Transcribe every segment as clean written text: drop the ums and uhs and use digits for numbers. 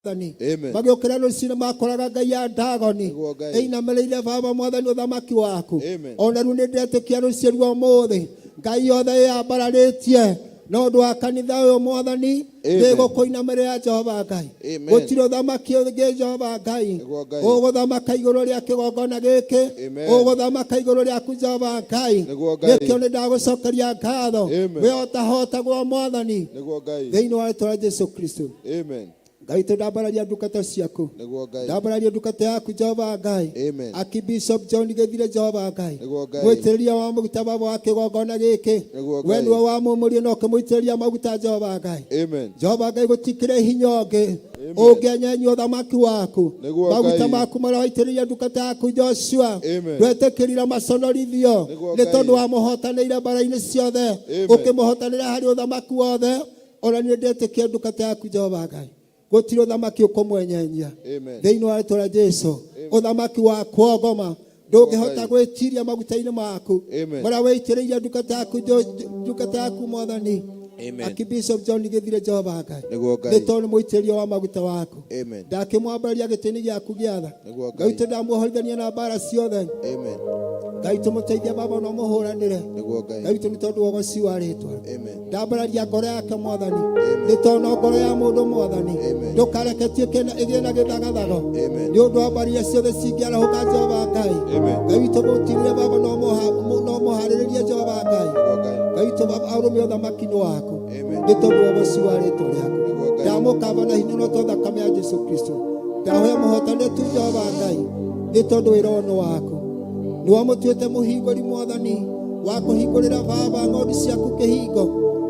Mwathani. Amen. Magĩũkĩra rũcinĩ makoraga ngai ya Dagoni Nĩguo Ngai. ĩinamĩrĩire baba Mwathani ũthamaki waku. Amen. Ona rĩu nĩ ndetĩkia rũciũ rwa ũmũthĩ ngai yothe ĩyambararĩtie na ũndũ wa kanitha ũyũ Mwathani Amen. nĩgũkũinamĩrĩra Jehova Ngai. Amen. Gũtirĩ ũthamaki ũngĩ Jehova Ngai Nĩguo Ngai. ũgũthamaka igũrũ rĩa kĩgongona gĩkĩ, Amen. ũgũthamaka igũrũ rĩaku Jehova Ngai. Nĩguo Ngai. Nĩkĩo nĩ ndagũcokeria ngatho Amen. we ũtahotagwo Mwathani Nĩguo Ngai. thĩinĩ wa rĩtwa rĩa Jesu Kristo. Amen. Ngai tũndambararia ndungata ciaku, Nĩguo Ngai. ndambararia ndungata yaku Jehova Ngai. Amen. Aki Bishop John Gĩthire Jehova Ngai, Nĩguo Ngai. mwĩtĩrĩria wa maguta baba wa kĩgongona gĩkĩ, Nĩguo we Ngai. nĩwe wamũmũrie na ũkĩmũitĩrĩria maguta Jehova Ngai. Amen. Jehova Ngai gũtikĩrĩ hinya ũngĩ ũngĩenyenyia ũthamaki waku. Nĩguo Maguta Ngai. maku marĩa waitĩrĩria ndungata yaku Joshua, Amen. ndwetĩkĩrire maconorithio Nĩguo nĩ Ngai. tondũ wamũhotanĩire mbara-inĩ ciothe, Amen. ũkĩmũhotanĩra harĩ ũthamaki wothe. Ona niĩ ndetĩkia ndungata yaku Jehova Ngai gũtirĩ ũthamaki ũkũmwenyenyia Amen. thĩinĩ wa rĩtwa rĩa Jesu. Ũthamaki wa kuongoma ndũngĩhota Ngai. gwĩtiria maguta-inĩ maku Amen. marĩa wĩitĩrĩirie ndungata yaku ndungata yaku Mwathani. Amen. Aki Bishop John Gĩthire Jehova Ngai, Nĩguo Ngai. nĩ tondũ nĩ mũitĩrĩria wa maguta waku, Amen. ndakĩmwambararia gĩtĩ-inĩ gĩaku gĩa tha. Nĩguo Ngai Ngai. witũ ndamuohorithania na mbara ciothe. Amen. Ngai tũmũteithie baba no mũhũranĩre. Nĩguo Ngai. Ngai witũ nĩ tondũ wa ũgoci wa rĩtwa, Amen. ndambararia ngoro yake Mwathani, nĩ tondũ no ngoro ya mũndũ Mwathani Amen. ndũkareke tuĩke ĩgĩe na gĩthagathago Amen. nĩ ũndũ wa mbaria ciothe cingĩarahũka Jehova Ngai. Amen. Ngai witũ mũtirire baba no mũharĩrĩrie Jehova Ngai. Nĩguo Ngai. Ngai witũ baba arũme ũthamaki-inĩ waku Amen. nĩ tondũ wa ũgoci wa rĩtwa rĩaku. Nĩguo Ngai. Ndamũkaba na hinya no to thakame ya Jesu Kristo, ndahoya mũhotane tu Jehova Ngai nĩ tondũ wĩra ũyũ nĩ waku, nĩ wamũtuĩte mũhingũri Mwathani wa kũhingũrĩra baba ng'ondu ciaku kĩhingo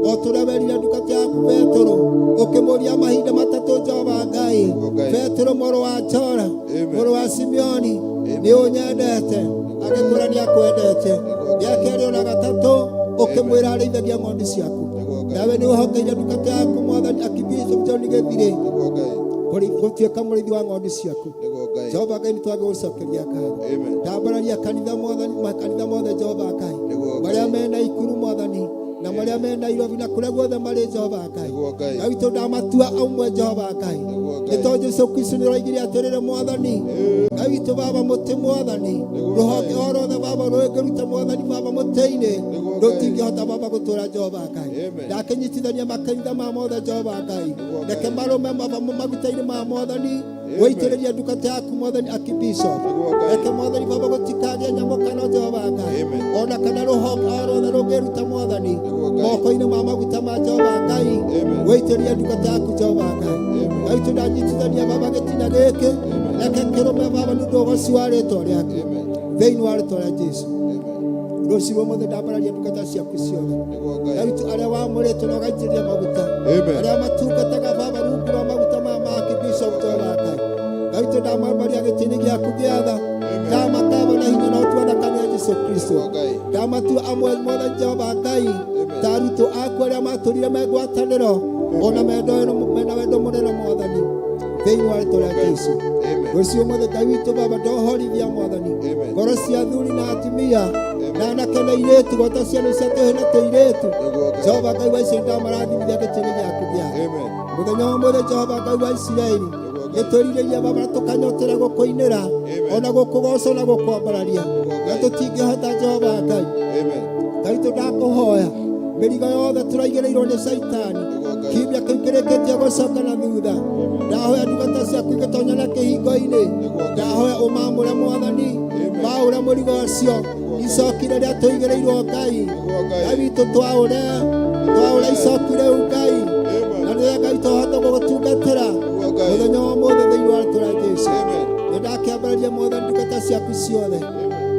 o tũrĩa werire ndungata yaku Petũrũ ũkĩmũria mahinda matatũ Jehova Ngai. Nĩguo Ngai. Petũrũ mũrũ wa Jora, Amen. mũrũ wa Simeoni, nĩ ũnyendete? Agĩkwĩra nĩ akwendete. Rĩa kerĩ ona gatatũ ũkĩmwĩra arĩithagia ng'ondu ciaku. Nĩguo Ngai. Nawe nĩ ũhokeire ndungata yaku Mwathani Akibishop John Gĩthire Nĩguo Ngai. gũtuĩka mũrĩithi wa ng'ondu ciaku. Nĩguo Ngai. Jehova Ngai nĩ twagĩgũcokeria ngatho. Amen. Ndambararia kanitha Mwathani, makanitha mothe Jehova Ngai, Nĩguo Ngai. marĩa me Naikuru Mwathani na marĩa me Nairobi na kũrĩa guothe marĩ Jehova Ngai. Nĩguo Ngai. Ngai witũ ndamatua aumwe Jehova Ngai, Nĩguo nĩ Ngai. tondũ Jesu Kristo nĩ ũroigire atĩrĩrĩ Mwathani Ngai witũ baba mũtĩ Mwathani, Nĩguo rũhonge Ngai. o rwothe baba rũngĩruta Mwathani baba mũtĩ-inĩ Nĩguo Ngai. rũtingĩhota baba gũtũra Jehova Ngai. Amen. Ndakĩnyitithania makanitha ma mothe Jehova Ngai, Nĩguo Ngai. reke marũme baba maguta-inĩ ma Mwathani Amen. wĩitĩrĩrie ndungata yaku Mwathani Akibishop. Nĩguo Ngai. Reke Mwathani baba gũtikagĩe nyamũkano Jehova Ngai, Amen. ona kana rũhonge o rwothe rũngĩruta Mwathani Nĩguo Ngai. moko-inĩ ma maguta ma Jehova Ngai, Amen. wĩitĩrĩrie ndungata yaku Jehova Ngai. Amen. Ngai witũ ndanyitithania baba gĩtina gĩkĩ, reke kĩrũme baba nĩ ũndũ wa ũgoci wa rĩtwa rĩaku Amen. thĩinĩ wa rĩtwa rĩa Jesu. Amen. Rũciũ ũmũthĩ ndambararia ndungata ciaku ciothe, Nĩguo Ngai Ngai. witũ arĩa wamũrĩtwo na ũgaitĩrĩria maguta, Amen. arĩa matungataga baba rungu rwa maguta ma Bishop Jehova Ngai. Ngai witũ ndamwambaria gĩtĩ-inĩ gĩaku gĩa tha, ndamakaba na hinya na ũtua thakame ya Jesu Kristo, Nĩguo Ngai. ndamatua amwe Mwathani Jehova Ngai ta arutwo aku arĩa matũrire me ngwatanĩro ona mena wendo mũnene Mwathani thĩinĩ wa rĩtwa rĩa Jesu. Amen. Rũciũ ũmũthĩ Ngai witũ baba ndohorithia Mwathani Amen. ngoro cia athuri na atumia na anake na airĩtu gwata ciana cia tũhĩ na tũirĩtu. Nĩguo Ngai. Jehova Ngai wa Isiraeli ndamarathimithia gĩtĩ-inĩ gĩaku gĩa Amen. mũthenya wa ũmũthĩ Jehova Ngai wa Isiraeli Nĩguo nĩ Ngai. twĩrirĩria baba na tũkanyotera gũkũinĩra Amen. ona gũkũgoca na gũkwambararia, Nĩguo na Ngai. tũtingĩhota Jehova Ngai. Amen. Ngai tũndakũhoya mĩrigo yothe tũraigĩrĩirwo nĩ Caitani, Nĩguo Ngai. kiumia kĩu kĩrĩkĩtie gũcoka na thutha, ndahoya ndungata ciaku igĩtonya na kĩhingo-inĩ, Nĩguo Ngai. ndahoya ũmamũre Mwathani, Amen. maũre mũrigo ũcio icoki rĩrĩa tũigĩrĩirwo Ngai. Nĩguo Ngai. Ngai witũ twaũre twaũre icoki rĩu Ngai, Amen. na nĩwe Ngai tũhote gũgũtungatĩra Nĩguo Ngai. mũthenya wa ũmũthĩ thĩinĩ wa rĩtwa rĩa Jesu. Amen. Nĩ ndakĩambararia Mwathani ndungata ciaku ciothe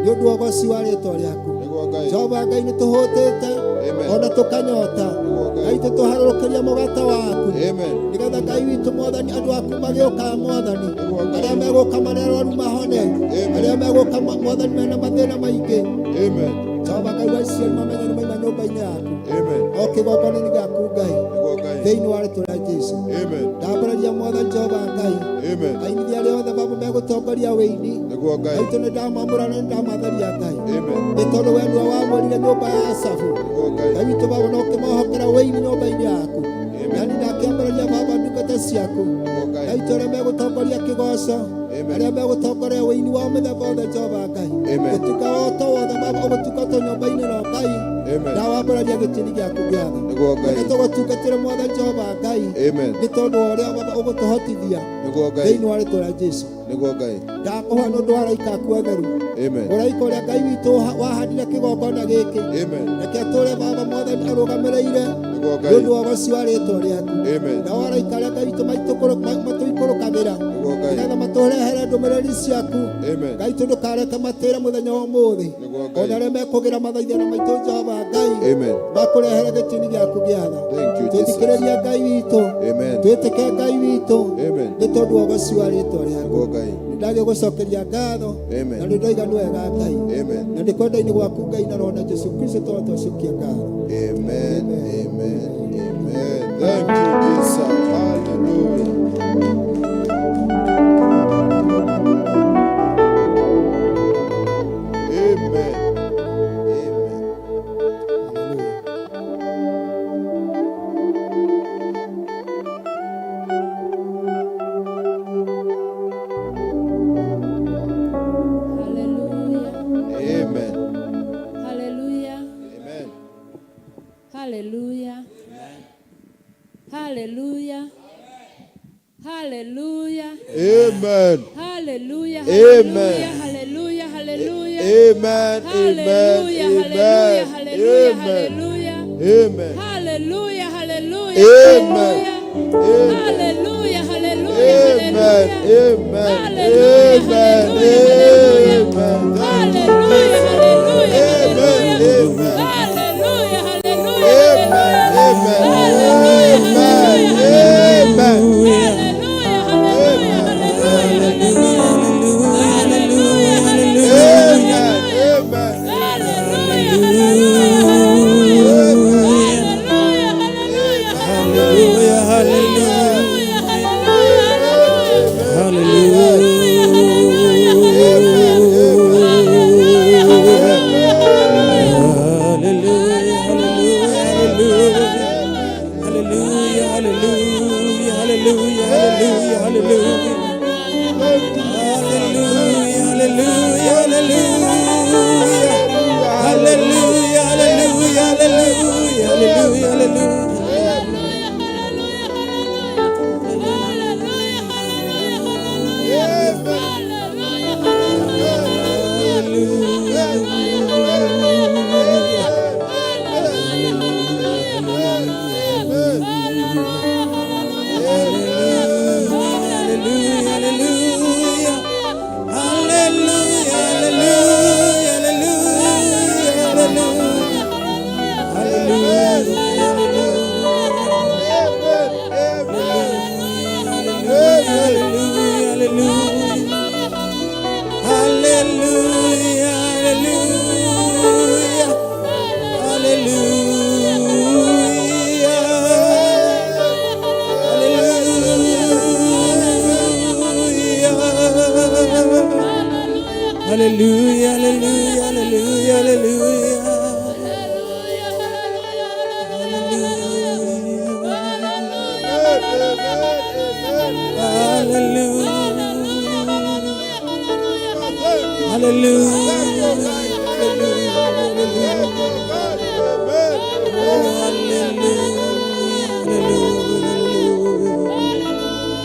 nĩ ũndũ wa ũgoci wa rĩtwa rĩaku. Nĩguo Ngai. Jehova Ngai nĩ tũhũtĩte Amen. ona tũkanyota, Nĩguo Ngai. Ngai tũtũharũrũkĩria mũgate waku Amen. nĩgetha Ngai witũ Mwathani andũ aku magĩũka Mwathani, Nĩguo Ngai. arĩa megũka marĩa arwaru mahone, Amen. arĩa megũka Mwathani mena mathĩna maingĩ. Amen. Jehova Ngai wa Isiraeli mamenye nĩ maima nyũmba-inĩ yaku Amen. o kĩgongona-inĩ gĩaku Ngai Nĩguo Ngai. thĩinĩ wa rĩtwa rĩa Jesu. Amen. Ndambararia Mwathani Jehova Ngai Amen. ainithia arĩa othe baba megũtongoria wĩini. Nĩguo Ngai. Ngai tũ nĩ ndamamũra na nĩ ndamatharia Ngai, Amen. nĩ tondũ we nĩwe wamũrire nyũmba ya Asafu. Nĩguo Ngai. Ngai witũ baba no ũkĩmohokera wĩini nyũmba-inĩ yaku. Amen. Na nĩ ndakĩambararia baba ndungata Ndungata ciaku Nĩguo Ngai. Ngai tũ arĩa megũtongoria kĩgoco, Amen. arĩa megũtongoria wĩini wa mĩthemba yothe, Jehova Ngai, Amen. ũtungata wothe wothe Baba ũgũtungata nyũmba-inĩ ĩno, Ngai, Amen. ndawambararia gĩtĩri gĩaku gĩa tha. Nĩguo Ngai. Reke tũgũtungatĩre, Mwathani Jehova Ngai, Amen. nĩ tondũ wa ũrĩa Baba ũgũtũhotithia Nĩguo Ngai. thĩinĩ wa rĩtwa rĩa Jesu. Nĩguo Ngai. Ndakũhoya nĩ ũndũ wa araika aku atheru, Amen. mũraika ũrĩa Ngai witũ wahandire kĩgongona gĩkĩ, Amen. reke atũre, Baba Mwathani, arũgamĩrĩire Nĩguo nĩ Ngai. ũndũ wa ũgoci wa rĩtwa rĩaku. Amen. Nao araika arĩa Ngai witũ matũikũrũkagĩra Nĩguo Ngai. nĩgetha matũrehere ndũmĩrĩri ciaku, Amen. Ngai tũ ndũkareke matĩre mũthenya wa ũmũthĩ, Nĩguo Ngai. ona arĩa mekũgĩra mathaithana maitũ, Jehova Ngai, Amen. makũrehere gĩtini gĩaku gĩa tha. Thank you, Jesus. Twĩtĩkĩrĩria, Ngai witũ, Amen. twĩtĩke, Ngai witũ, Amen. nĩ tondũ wa ũgoci wa rĩtwa rĩaku. Nĩguo Ngai. Ndagĩgũcokeria ngatho Amen. na nĩ ndoiga nĩ wega, Ngai, Amen. na nĩ kwenda-inĩ gwaku, Ngai, na Roho na Jesu Kristo tondũ twacokia ngatho. Amen. Amen. Amen. Thank you, Jesus. Hallelujah. Amen. Amen. Hallelujah. Hallelujah. Amen. Hallelujah. Amen. Hallelujah. Hallelujah. Hallelujah. Amen. Hallelujah. Amen. Hallelujah. Hallelujah. Amen. Amen. Hallelujah. Amen. Hallelujah. Amen. Hallelujah. Amen. Hallelujah. Hallelujah. Amen. Hallelujah. Hallelujah. Amen. Hallelujah. Amen. Hallelujah. Amen. Hallelujah. Amen. Hallelujah. Hallelujah. Amen. Amen. Hallelujah. Hallelujah. Amen. Amen. Amen. Amen. Hallelujah. Hallelujah. Hallelujah. Hallelujah. Amen. Amen. Hallelujah. Hallelujah, hallelujah, hallelujah. Hallelujah, hallelujah, hallelujah, hallelujah, hallelujah, hallelujah, hallelujah. Hallelujah, hallelujah, hallelujah. Hallelujah, hallelujah, hallelujah, hallelujah, hallelujah. Hallelujah, hallelujah. Hallelujah, hallelujah, hallelujah, hallelujah. Hallelujah, hallelujah, hallelujah. Hallelujah, hallelujah. Hallelujah. Hallelujah. Hallelujah, hallelujah, hallelujah, hallelujah. Hallelujah. Hallelujah. Hallelujah. Oh, hallelujah. Hallelujah. Hallelujah.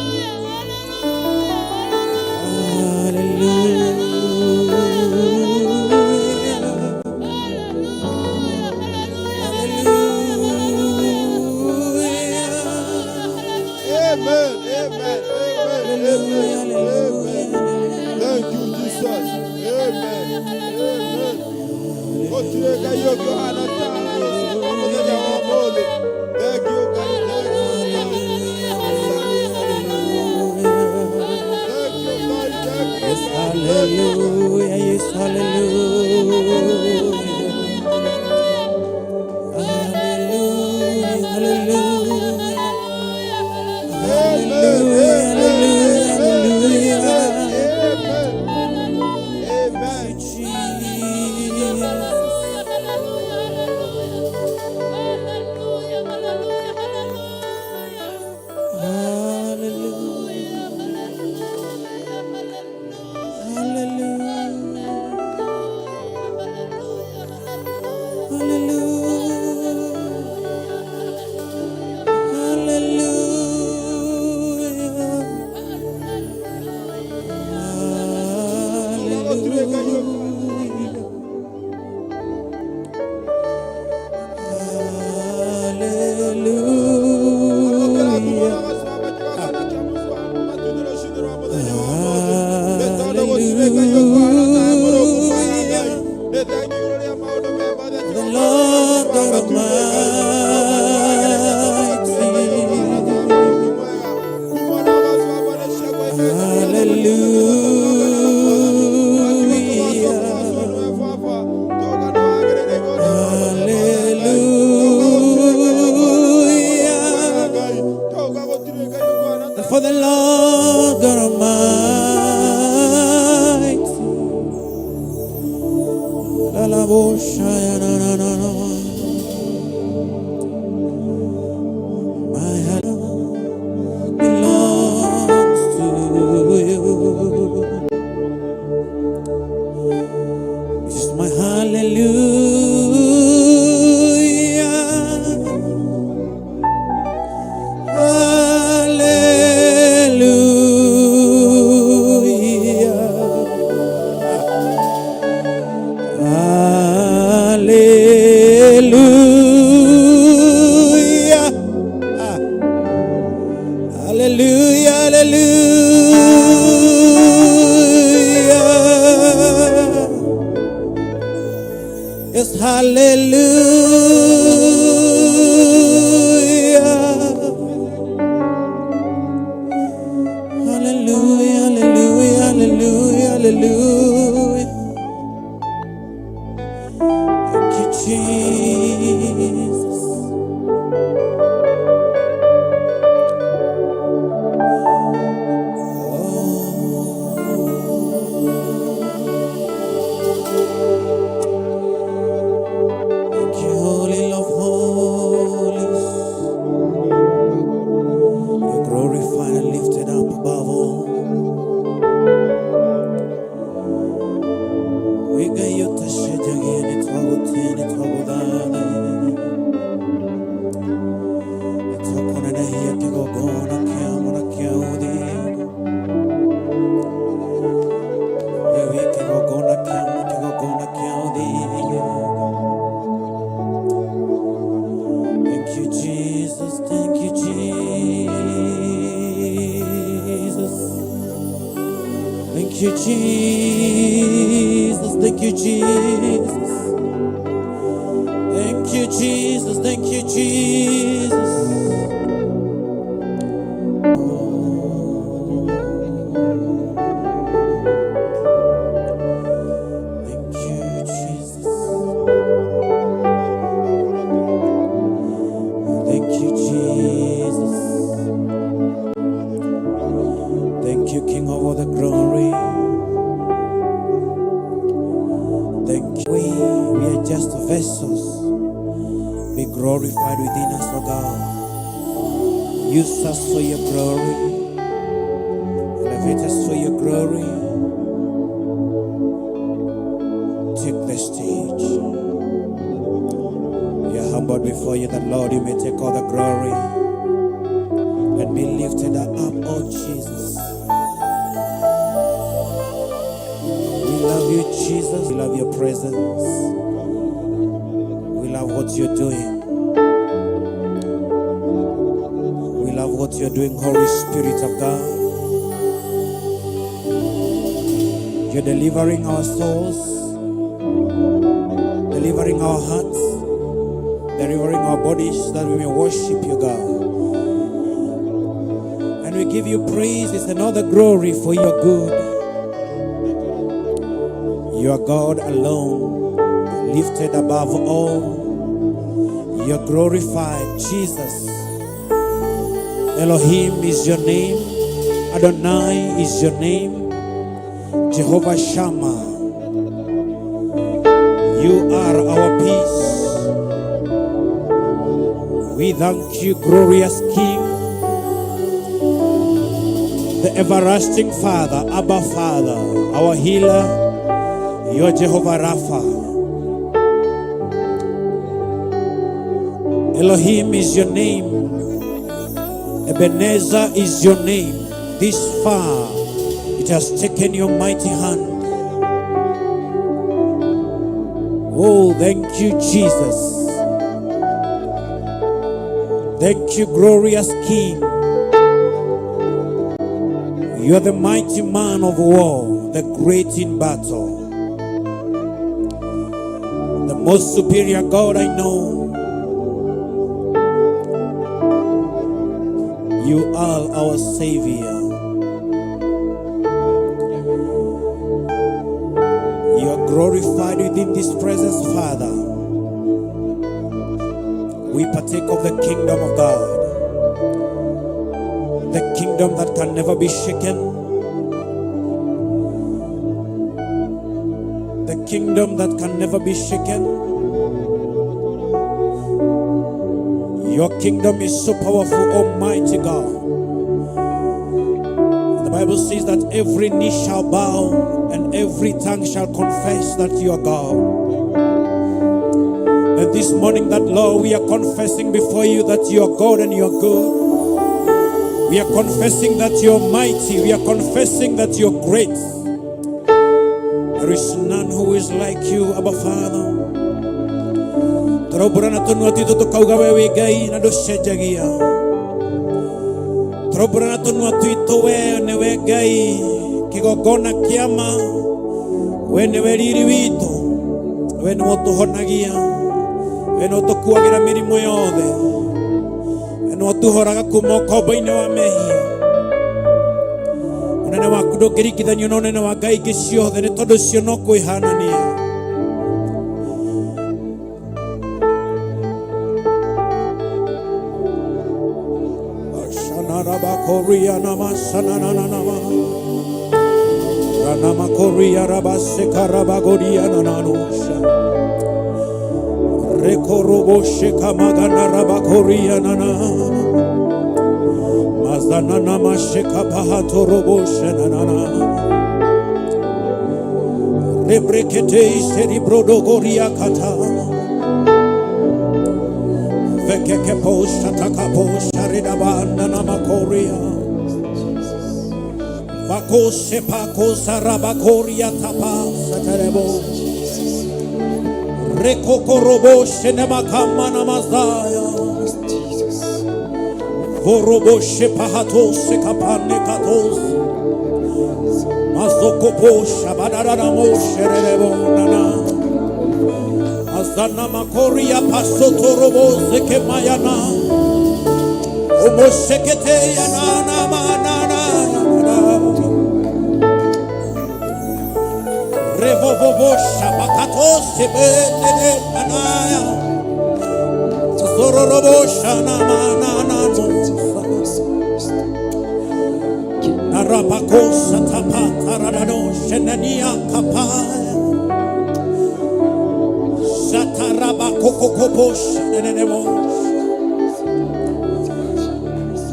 Hallelujah. Amen. Amen. Amen. Amen. Amen. Thank you, Jesus. Amen. Amen. Gũtirĩ Ngai ũngĩ ũhana tawe, Yesu, mũthenya wa ũmũthĩ. Thank you, Ngai. Thank you, Ngai. Thank you, Ngai. Thank you, Yes, Ngai. Thank you, Ngai. hallelujah. Yes, hallelujah. Hallelujah, hallelujah. Amen. Hallelujah, Amen. hallelujah. Amen. Amen. Jesus. God Almighty. Hallelujah. For the Lord God Almighty. La la bo sha ya na na na na. My heart belongs to you. This is my hallelujah. Hallelujah. Hallelujah. Hallelujah. Hallelujah. Yes, hallelujah. Hallelujah, hallelujah, hallelujah, hallelujah. Thank you, Jesus. Oh, thank you, Holy Love, Holies. You're glorified and lifted up above all. Wĩ ũtacenjagia nĩ twagũtĩa nĩ twagũthatha nĩ twakũnenehia kĩgongona kĩa na kĩa ũthingu we wĩ kĩgongona kĩa kĩgongona kĩa ũthingu. Thank you, Jesus. Thank you, Jesus. Thank you, Jesus. Thank you, Jesus. Thank you, Jesus. Thank you, Jesus. Thank you, Jesus. Thank you, Jesus. Thank you, King of all the glory. Thank you. We are just vessels. Be glorified within us, O God. Use us for your glory. Elevate us for your glory. Take the stage. We are humbled before you that, Lord, you may take all the glory and be lifted up, oh Jesus. We love you, Jesus. We love your presence. We love what you're doing. We love what you're doing, Holy Spirit of God. You're delivering our souls, delivering our hearts, delivering our bodies that we may worship you, God. And we give you praises and all the glory for your good. You are God alone, lifted above all. You're glorified, Jesus. Elohim is your name. Adonai is your name. Jehovah Shammah. You are our peace. We thank you, glorious King, the everlasting Father, Abba Father, our healer. You are Jehovah Rapha. Elohim is your name. Ebenezer is your name. This far, it has taken your mighty hand. Oh, thank you, Jesus. Thank you, glorious King. You are the mighty man of war, the great in battle, the most superior God I know. You are our Savior. You are glorified within this presence, Father. We partake of the kingdom of God, the kingdom that can never be shaken, the kingdom that can never be shaken. Your kingdom is so powerful, Almighty God. The Bible says that every knee shall bow and every tongue shall confess that you are God. And this morning, that Lord, we are confessing before you that you are God and you are good. We are confessing that you are mighty. We are confessing that you are great. There is none who is like you, Abba Father. Tũraumbũra na tũnua twitũ tũkauga we wĩ Ngai na ndũcenjagia. Tũraumbũra na tũnua twitũ we nĩwe Ngai, kĩgongona kĩa ma, we nĩwe riri witũ, we nĩwe ũtũhonagia, we nĩwe ũtũkuagĩra mĩrimũ yothe, we nĩwe ũtũhoraga kuma ũkombo-inĩ wa mehia. Ũnene waku ndũngĩringithanio na ũnene wa ngai ingĩ ciothe nĩ tondũ cio no kwĩhanania. Shanarabakoria namasanananama. Ranamakoria rabasekarabagoria nananusha. Rekorobo shekamagana rabakoria nana. Mazanana mashekapahatorobo shenanana. Rebrekete seribrodogoria kata. Vekekepo shatakapo sharidabana namakoria. Vako sepako sarabakoria tapa satarebo. Rekokorobo shenemakama namazaya. Vorobo shepahato sekapane katos. Mazokopo shabadaramo sherebo nana. Azana makoria pasotorobo zekemayana. Omoshekete yanana manana. Revovovo shabakato sebene anaya. Zororobo shana manana. Narabako satapa taradano shenania kapaya. Satarabako shenenemo.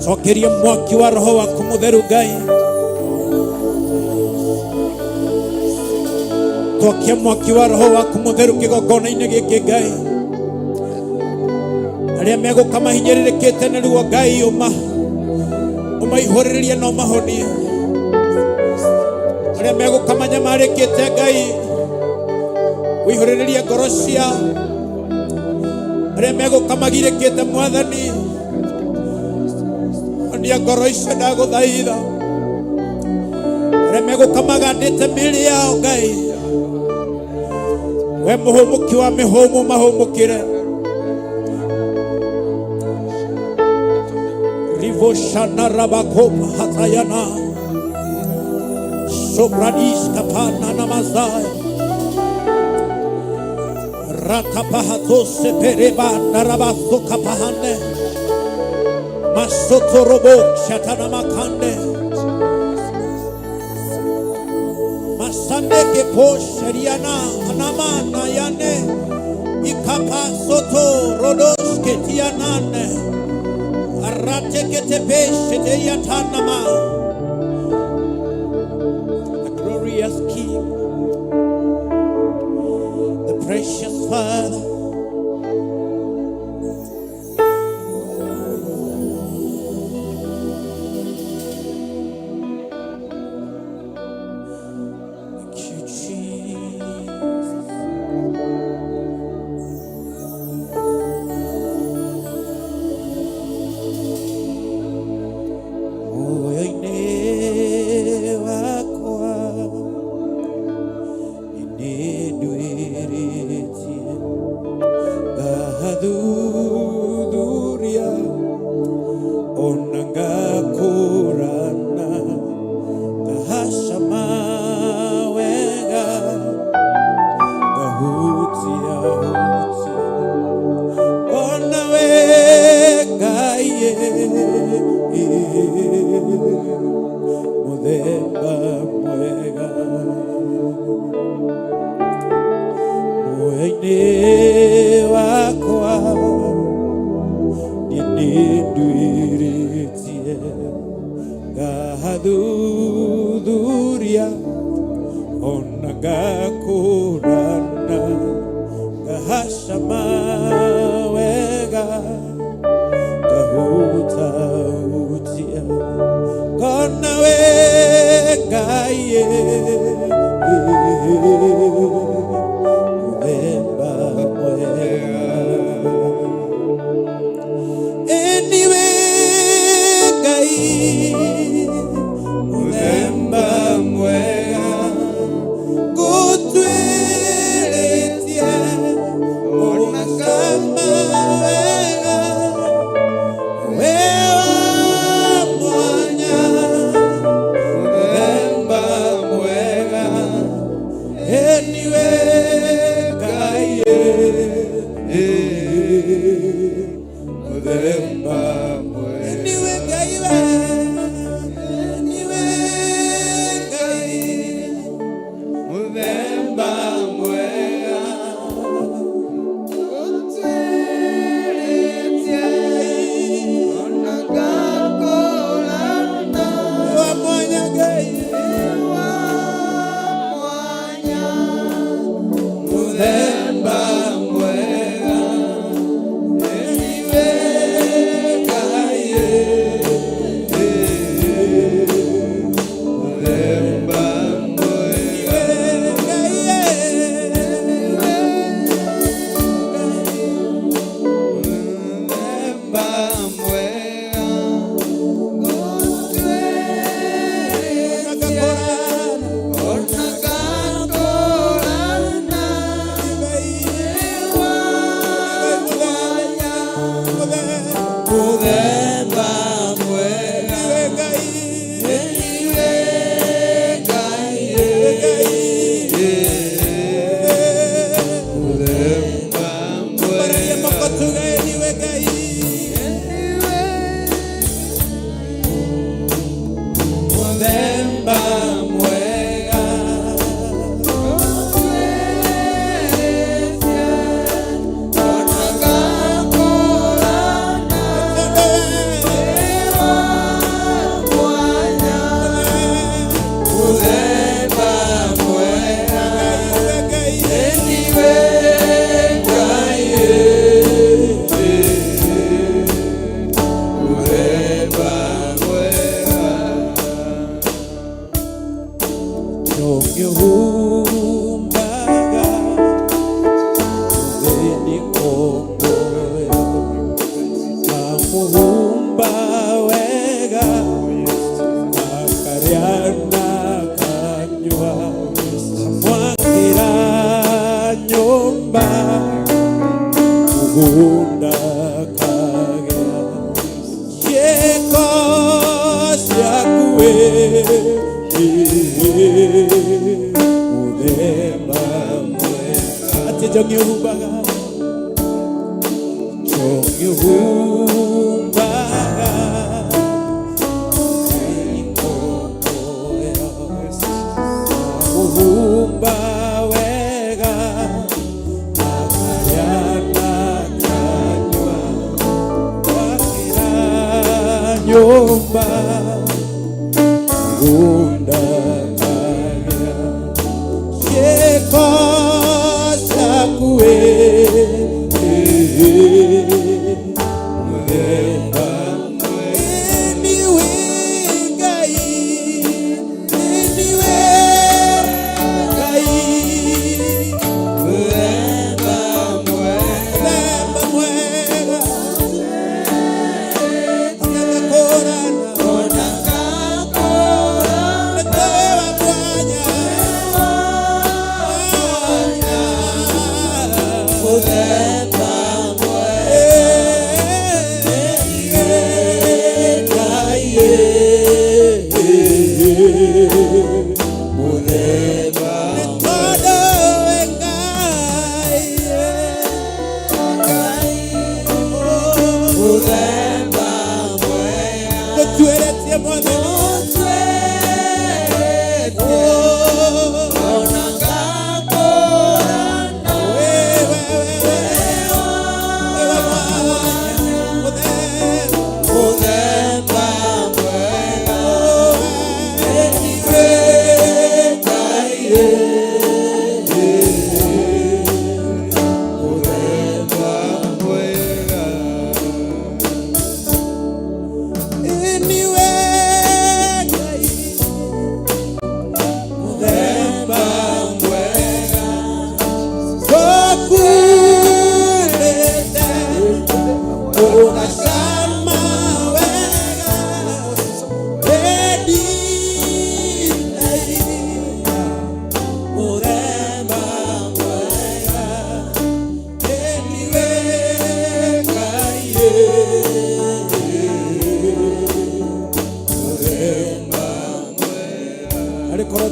Cokeria mwaki wa roho waku mutheru Ngai. Twakia mwaki wa roho waku mutheru kĩgongona-inĩ gĩkĩ Ngai. Arĩa megũka mahinyĩrĩrĩkĩte nĩ ruo Ngai ũmaihũrĩrĩrie na ũmahonie. Arĩa megũka manyamarĩkĩte Ngai ũihũrĩrĩrie ngoro ciao. Arĩa megũka magirĩkĩte Mwathani honia ngoro icio ndagũthaitha. Arĩa megũka magandĩte mĩĩrĩ yao Ngai, we mũhũmũki wa mĩhũmũ mahũmũkĩre. Rivoshana rabakop hatayana Sobradis kapana namazaya Ratapahato sepereba narabaso kapahane Masotorobo shatana makande Masande ke posheriana anama nayane Ikapa soto rodos ketianane The glorious King, the precious Father. Thank you, Jesus. Moyo-inĩ wakwa nĩnduĩrĩtie ngathuthuria ona Mũthemba mwega muoyo-inĩ wakwa niĩ nĩnduĩrĩtie ngathuthuria ona ngakũrana ngahacama wega ngahutahutia ngona we Ngai mũthemba mwega. Ĩniwe Ngai mũthemba mwega ngũtuĩrĩtie ona kama wega we wa mwanya mũthemba mwega ĩniwe Ngai mũthemba mwega ĩniwe Ngai we ĩniwe Ngai mũthemba mwega wa mwanya Ngai mũthemba mwega ĩniwe Ngai mũthemba mwega Ngai Mũthemba mwega ĩniwe Ngai mũthemba mwega mũthemba mwega mũthemba mwega ĩniwe Ngai mũthemba mwega. Ũngĩhumbaga thĩinĩ kũngũyo Kamũhumba wega akarĩa na akanyua kamwakĩra nyũmba mũgũnda akagĩa ciĩko ciaku wĩ mũthemba mwega atĩ njong'ĩhumbaga njong'ĩhumbaga Muhumba wega akarĩa na akanyua wakĩra nyũmba mũgũnda akagĩa ciĩko ciaku wĩ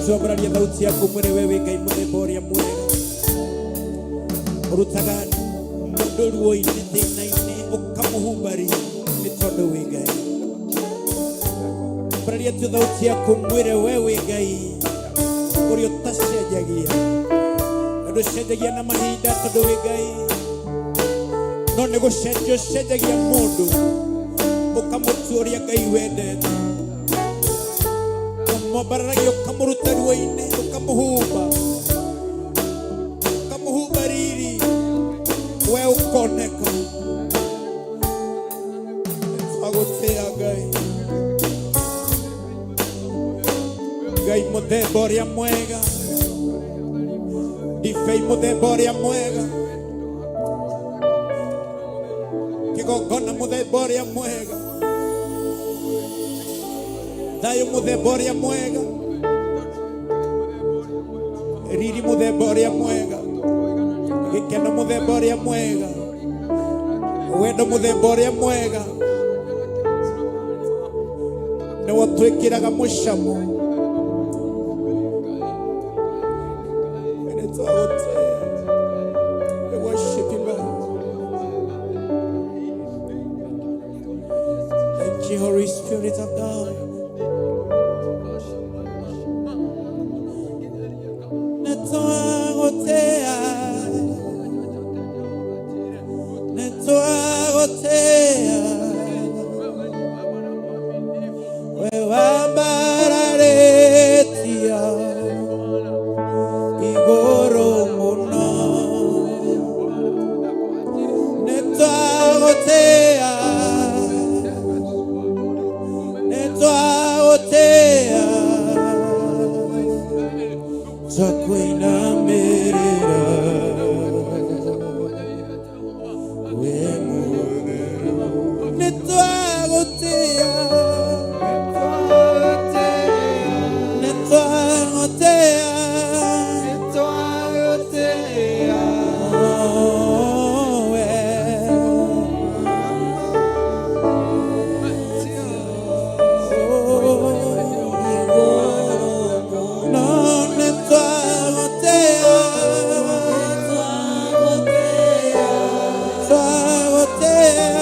Tuambararia thauti yaku mwĩre we wĩ Ngai mũthemba ũrĩa mwega, ũrutaga mũndũ ruo-inĩ, thĩna-inĩ, ũkamũhumba riri nĩ tondũ wĩ Ngai. Ambararia tu thauti yaku mwĩre we wĩ Ngai ũrĩa ũtacenjagia, ndũcenjagia na mahinda tondũ wĩ Ngai, no nĩ gũcenjia ũcenjagia mũndũ ũkamũtua ũrĩa Ngai wendete, ũmwambararagia ũkamũruta ruo-inĩ, ũkamũhumba, ũkamũhumba riri, we ũkoneka. Twagũtĩa Ngai, Ngai mũthemba ũrĩa mwega, ndibei mũthemba ũrĩa mwega, kĩgongona mũthemba ũrĩa mwega, thayũ mũthemba ũrĩa mwega, riri mũthemba ũrĩa mwega, gĩkeno mũthemba ũrĩa mwega, wendo mũthemba ũrĩa mwega, nĩwe twĩkĩraga mũcamo. Nĩtwagũtĩa. We worship you, Lord. Thank you, Holy Spirit of God. Nĩtwagũtĩa, nĩtwagũtĩa, we wambararĩtio igũrũ mũno. Nĩtwagũtĩa, nĩtwagũtĩa, twakwinamĩrĩra we mũtheru. Nĩtwagũtĩa, nĩtwagũtĩa, oh, we. No, nĩtwagũtĩa, twagũtĩa,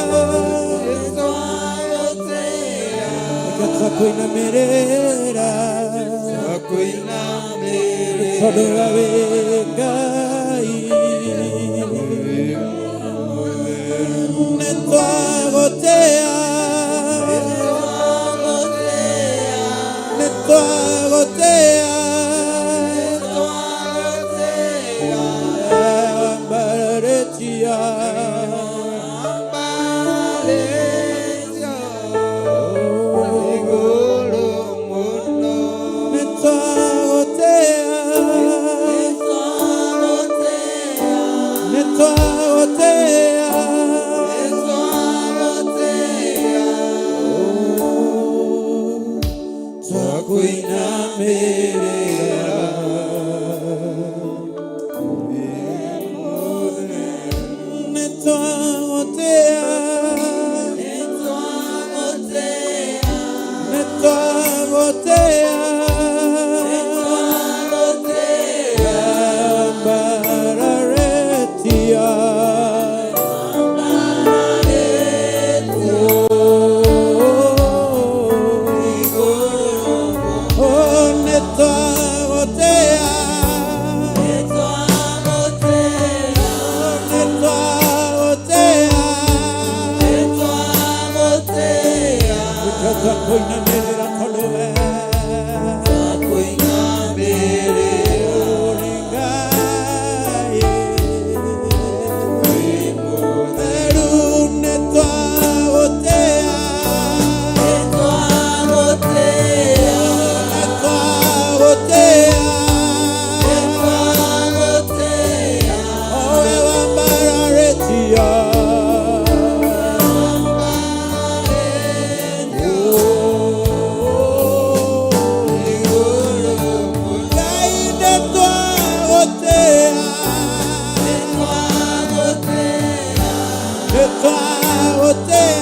twakwinamĩrĩra tondũ we wĩ Ngai. Nĩtwagũtĩa, nĩtwagũtĩa, wambararĩtio. Nĩtwagũtĩa, nĩtwagũtĩa, twakwinamĩrĩra. Nĩtwagũtĩa, nĩtwagũtĩa, wambararĩtio. Oh, nĩtwagũtĩa, nĩtwagũtĩa, twakwinamĩrĩra tondũ we ũrĩ Ngai. Rĩu nĩtwagũtĩa, nĩtwagũtĩa, owe wambararĩtio. Ngai nĩtwagũtĩa, nĩtwagũtĩa,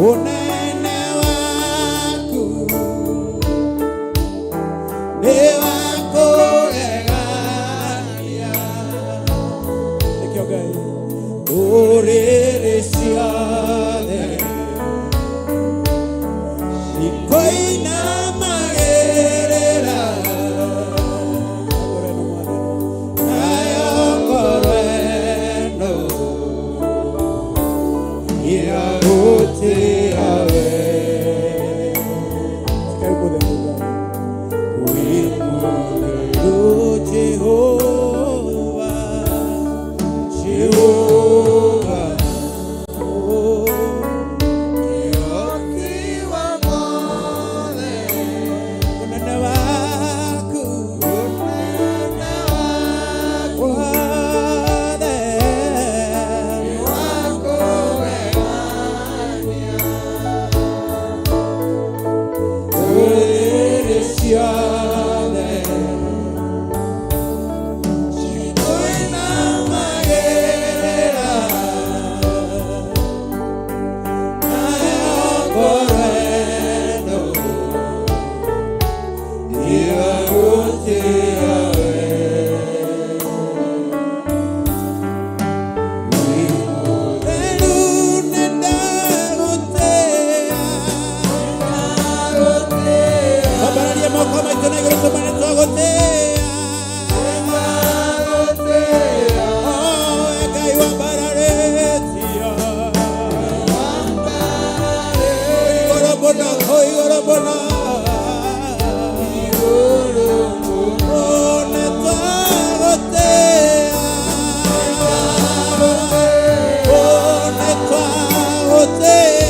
Unene waku nĩ wa kũgegania. Nĩkĩo Ngai ndũrĩrĩ ciothe ikoinamagĩrĩra nayo ngoro ĩno ĩragũtĩĩa we. Sikai mũthenya Ngai. Wĩ mũtheru Jehova, Jehova, oh. Unene waku wothe ndũrĩrĩ ciothe cikũinamagĩrĩra nayo ngoro ĩno ĩragũtĩĩa we. Wĩ mũtheru nĩndagũtĩĩa. Twambararie moko maitũ na igũrũ tũmane twagũtĩĩa. Oh, Ngai wambararĩtio. Igũrũ mũno, kũ igũrũ mũno. Oh, nĩtwagũtĩĩa. Oh, nĩtwagũtĩĩa.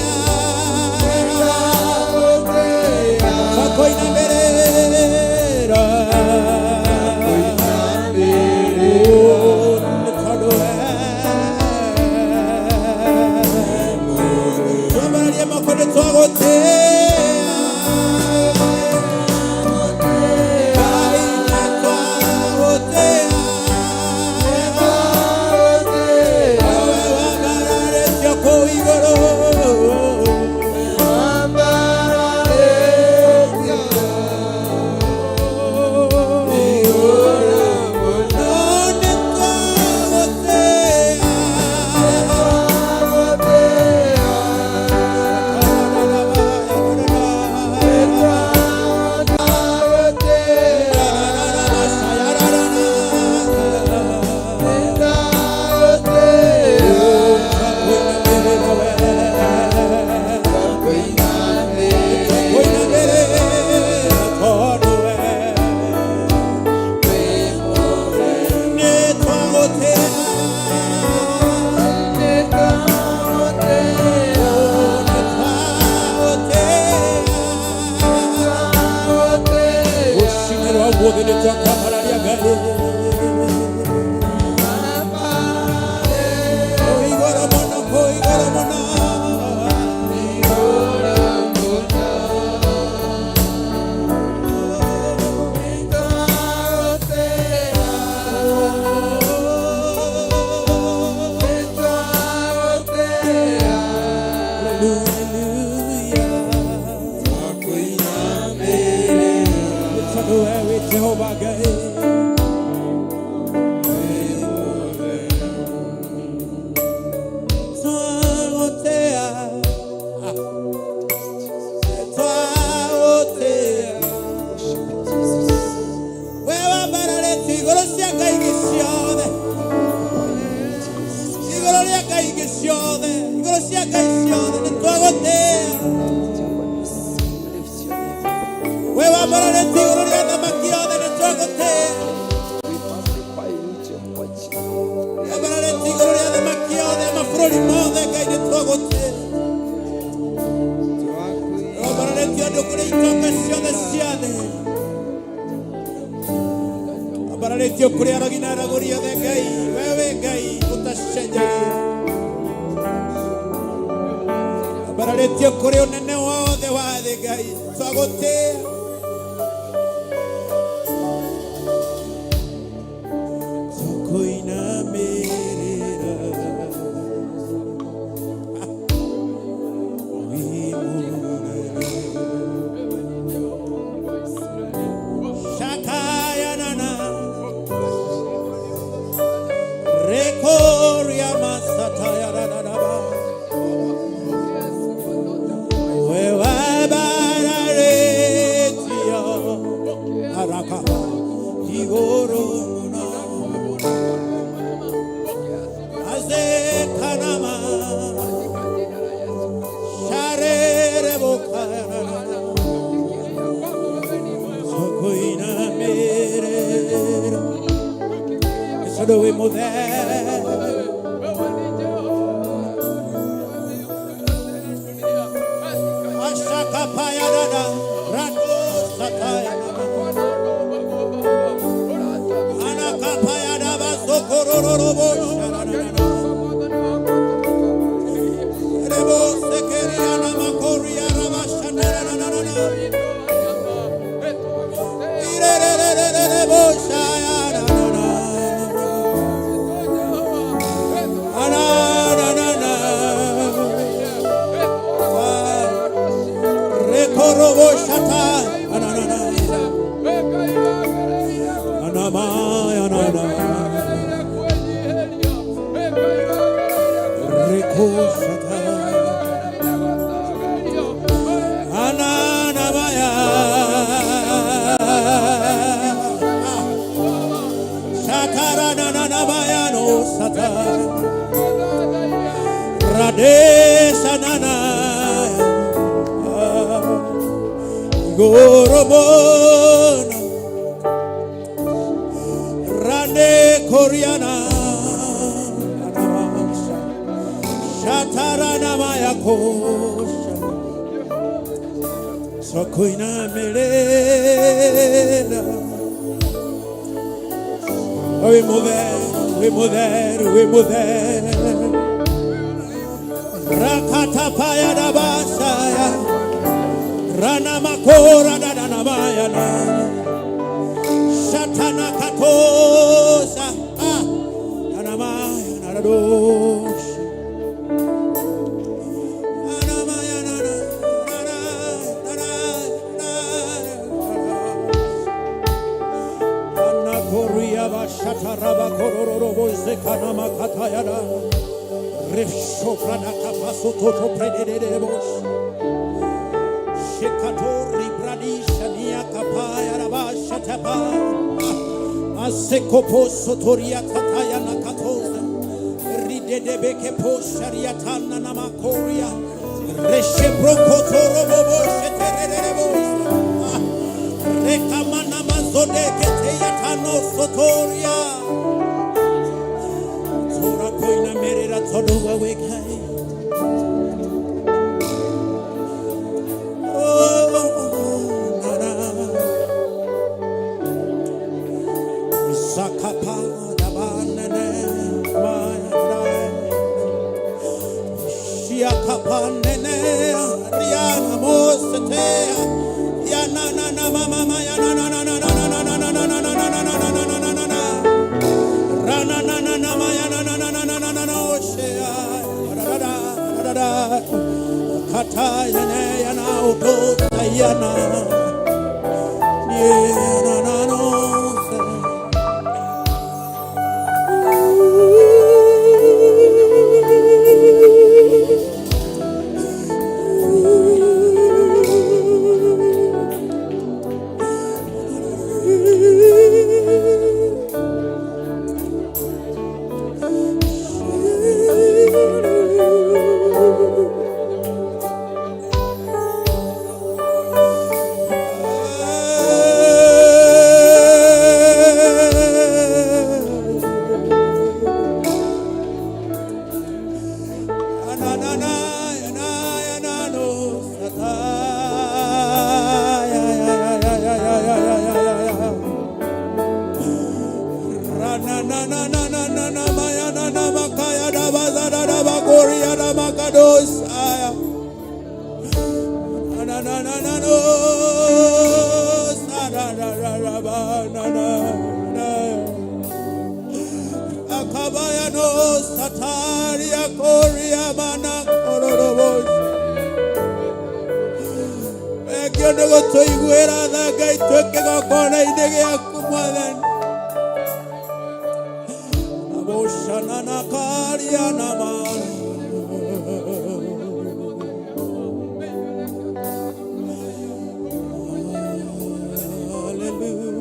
Twakoinamĩrĩra. Oh, nĩ tondũ we. Twambararie moko nĩtwagũtĩĩa. Ngai nĩtwagũtĩĩa. Wewe wambararĩtio kũu igũrũ. Oh, nĩtwagũtĩĩa. Jehova Ngai. Twagũtĩĩa, twagũtĩĩa. We wambararĩtio igũrũ cia ngai ingĩ ciothe, igũrũ rĩa ngai ingĩ ciothe, igũrũ cia ngai ciothe, nĩtwagũtĩĩa. We wambararĩtio igũrũ rĩa thamaki othe, nĩtwagũtĩĩa. Wambararĩtio igũrũ rĩa thamaki othe, mabũrũri mothe, Ngai nĩtwagũtĩĩa. Wambararĩtio andũ kũrĩ itonga ciothe cia thĩ. Wambararĩtio kũrĩ arogi na aragũri othe, Ngai. Wewe Ngai ũtacenjagia. Wambararĩtio kũrĩ ũnene wothe wa thĩ, Ngai. Twagũtĩĩa. Tũkũinamĩrĩra. Wĩ Tondũ wĩ mũtheru. Ashakapayadada, rado sataya. Anakapayadaba sokorororobo shararara. Rebo sekeriana makoria raba shanarararara. Irererererebo shayararara. Ananana. Rekorobo shata. Ananana. Anamaya nana. Reko shata. Ananamaya. Shatarananamaya no sata. Radesha nana. Gorobona. Rane Koryana. Shataranamaya kosha. Sokoina melena. We move, we move, we move. Rakata paya da basaya. Rana makora da da na maya na. Shatana katosa. Ah. Na maya na da dosh. Na maya na na na na na na na. Anakoria bashata raba kororo zekana makatayana. Resho prana kapaso toto prededebos. Shekatori pradisha nia kapaya raba shatapa. Asekopo sotoria kataya nakatoza. Ridedebeke posharia tana namakoria. Reshe brokotoro bobo shetererebos. Rekamana mazode keteyatano sotoria. Tora koina merera todowa wekai. Oh, na na. Zakapa dabanene maya. Shiakapa nene riana mosetea. Ya na na na mama ma ya na na na na na na na na na na na na na na na na na na. Rana na na na ma ya na na na na na na na na oshea. Da da da da da. Kata ya ne ya na oto ya na. Ye na na no se. Akabaya no sataria koria mana kororobos. Ekio nĩ gũtũiguĩra tha Ngai twĩkĩgongona-inĩ gĩaku Mwathani. Aboshana na karia na ma. Hallelujah.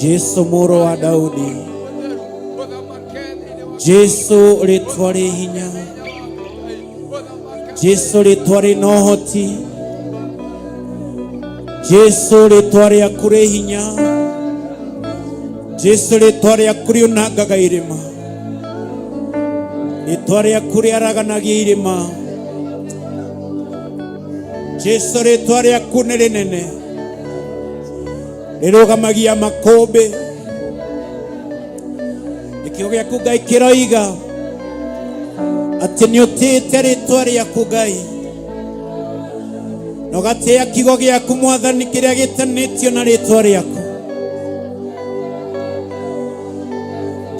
Jesu mũrũ wa Daudi, Jesu rĩtwa rĩ hinya, Jesu rĩtwa rĩ na ũhoti, Jesu rĩtwa rĩaku rĩ hinya, Jesu rĩtwa rĩaku rĩunangaga irĩma, rĩtwa rĩaku rĩaraganagia irĩma, Jesu rĩtwa rĩaku nĩ rĩnene, rĩrũgamagia makũmbĩ. Gĩkĩo gĩaku Ngai kĩroiga atĩ nĩ ũtĩĩte rĩtwa rĩaku Ngai, na ũgatĩĩa kiugo gĩaku Mwathani kĩrĩa gĩtanĩtio na rĩtwa rĩaku.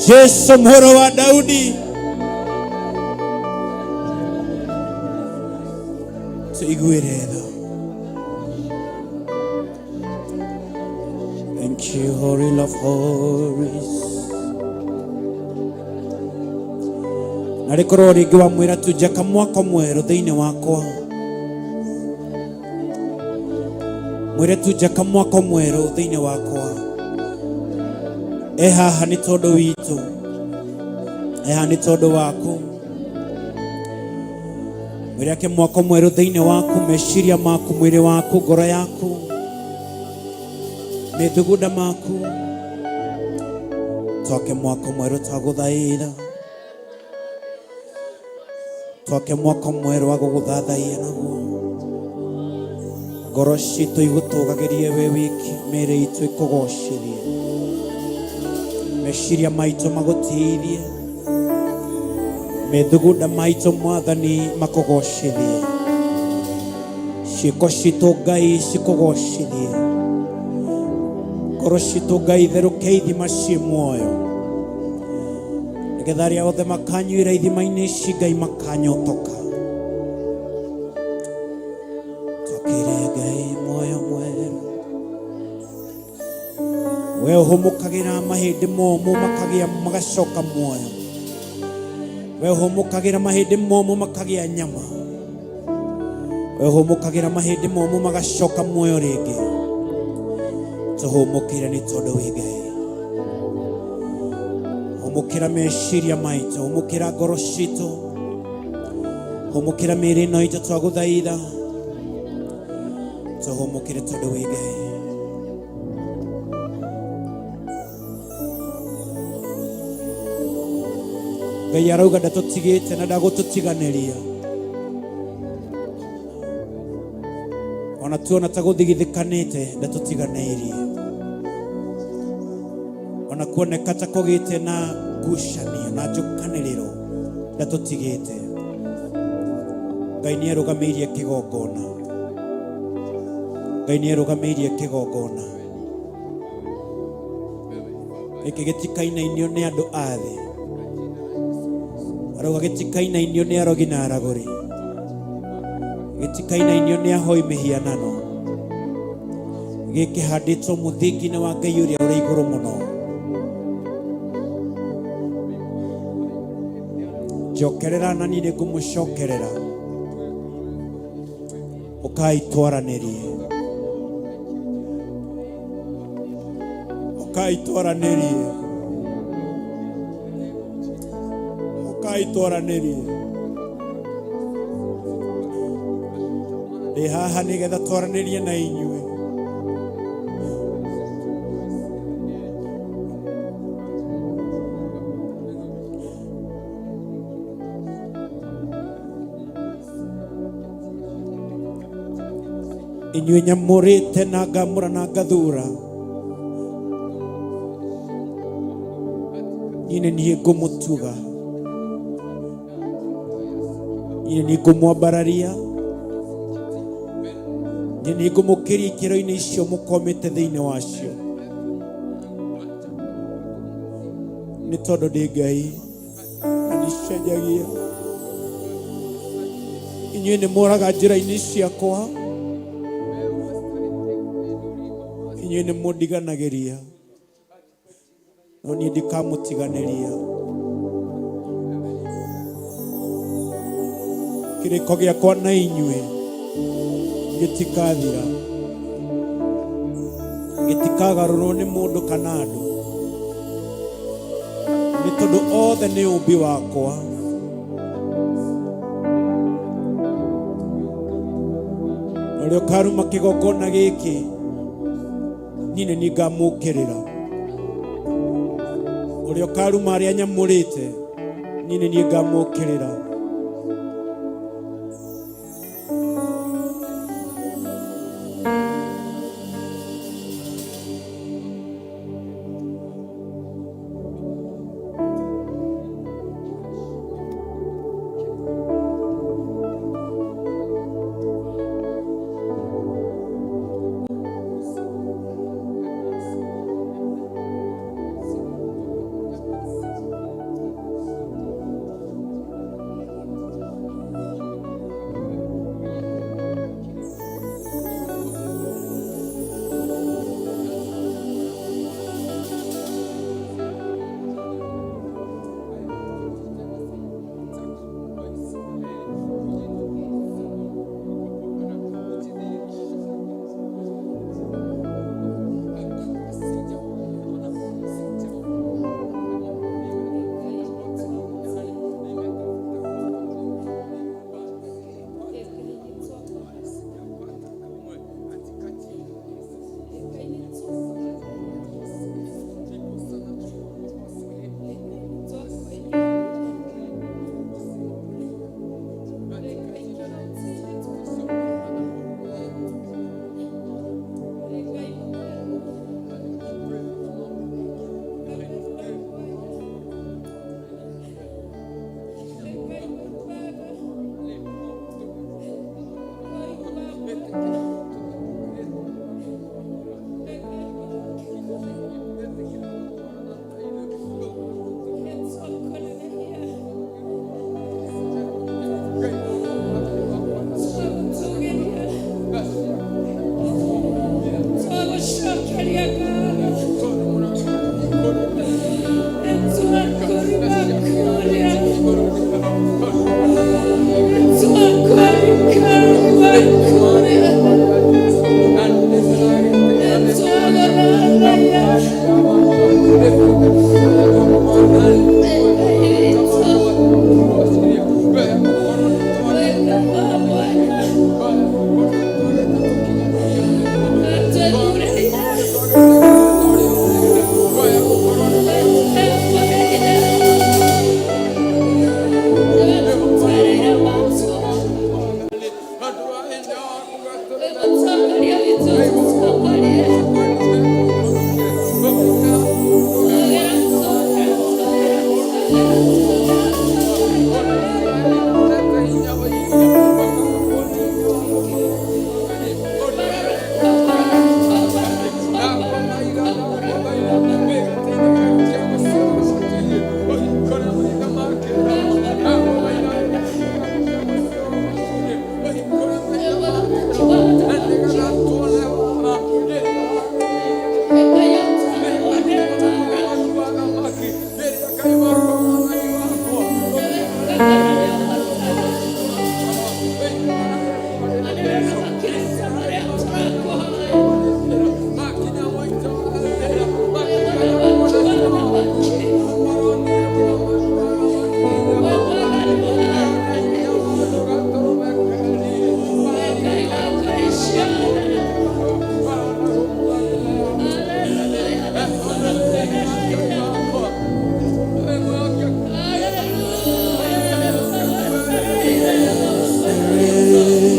Jesu mũrũ wa Daudi, tũiguĩre tha. Thank you, Holy of Holies. Na rĩkorwo rĩngĩ wamwĩra tu njaka mwako mwerũ thĩinĩ wakwa, mwĩre tu njaka mwako mwerũ thĩinĩ wakwa. E haha nĩ tondũ witũ, e haha nĩ tondũ waku. Mwĩre ake mwako mwerũ thĩinĩ waku, meciria maku, mwĩrĩ waku, ngoro yaku, mĩthugunda maku. Twake mwako mwerũ twagũthaitha, twake mwako mwerũ wa gũgũthathaiya naguo. Ngoro citũ igũtũgagĩrie we wiki, mĩĩrĩ itũ ĩkũgocithie, meciria maitũ magũtĩithie, mĩthugunda maitũ Mwathani makũgocithie, ciĩko citũ Ngai cikũgocithie, ngoro citũ Ngai therũke ithima ciĩ muoyo, nĩgetha arĩa othe makanyuĩra ithima-inĩ ici Ngai makanyotoka. Twakĩre Ngai muoyo mwerũ. We ũhũmũkagĩra mahĩndĩ momũ makagĩa magacoka muoyo. We ũhũmũkagĩra mahĩndĩ momũ makagĩa nyama. We ũhũmũkagĩra mahĩndĩ momũ magacoka muoyo rĩngĩ. Tũhũmũkĩre nĩ tondũ wĩ Ngai. Hũmũkĩra meciria maitũ, hũmũkĩra ngoro citũ, hũmũkĩra mĩĩrĩ ĩno itũ twagũthaitha. Tũhũmũkĩre tondũ wĩ Ngai. Ngai arauga ndatũtigĩte na ndagũtũtiganĩria. Ona tuona ta gũthigithĩkanĩte ndatũtiganĩirie. Ona kuoneka ta kũgĩte na ngucanio na njũkanĩrĩro ndatũtigĩte. Ngai nĩ arũgamĩirie kĩgongona. Ngai nĩ arũgamĩirie kĩgongona. Gĩkĩ gĩtikainainio nĩ andũ a thĩ. Arauga gĩtikainainio nĩ arogi na aragũri. Gĩtikainainio nĩ ahoi mĩhianano. Gĩkĩ handĩtwo mũthingi-inĩ wa Ngai ũrĩa ũrĩ igũrũ mũno. Njokerera na niĩ nĩngũmũcokerera. Ũkai twaranĩrie. Ũkai twaranĩrie. Ũkai twaranĩrie. Ndĩ haha nĩgetha twaranĩrie na inyuĩ. Inyuĩ nyamũrĩte na ngamũra na ngathura, niĩ nĩ niĩ ngũmũtuga, niĩ nĩ niĩ ngũmwambararia, niĩ nĩ ngũmũkĩria ikĩro-inĩ icio mũkomete thĩinĩ wacio, nĩ tondũ ndĩ Ngai na ndicenjagia. Inyuĩ nĩ mũraga njĩra-inĩ ciakwa, inyuĩ nĩ mũndiganagĩria, no niĩ ndikamũtiganĩria. Kĩrĩko gĩakwa na inyuĩ gĩtikathira. Gĩtikagarũrwo nĩ mũndũ kana andũ, nĩ tondũ othe nĩ ũmbi wakwa. Na ũrĩa ũkaruma kĩgongona gĩkĩ, niĩ nĩ niĩ ngamũkĩrĩra. Ũrĩa ũkaruma arĩa nyamũrĩte, niĩ nĩ niĩ ngamũkĩrĩra.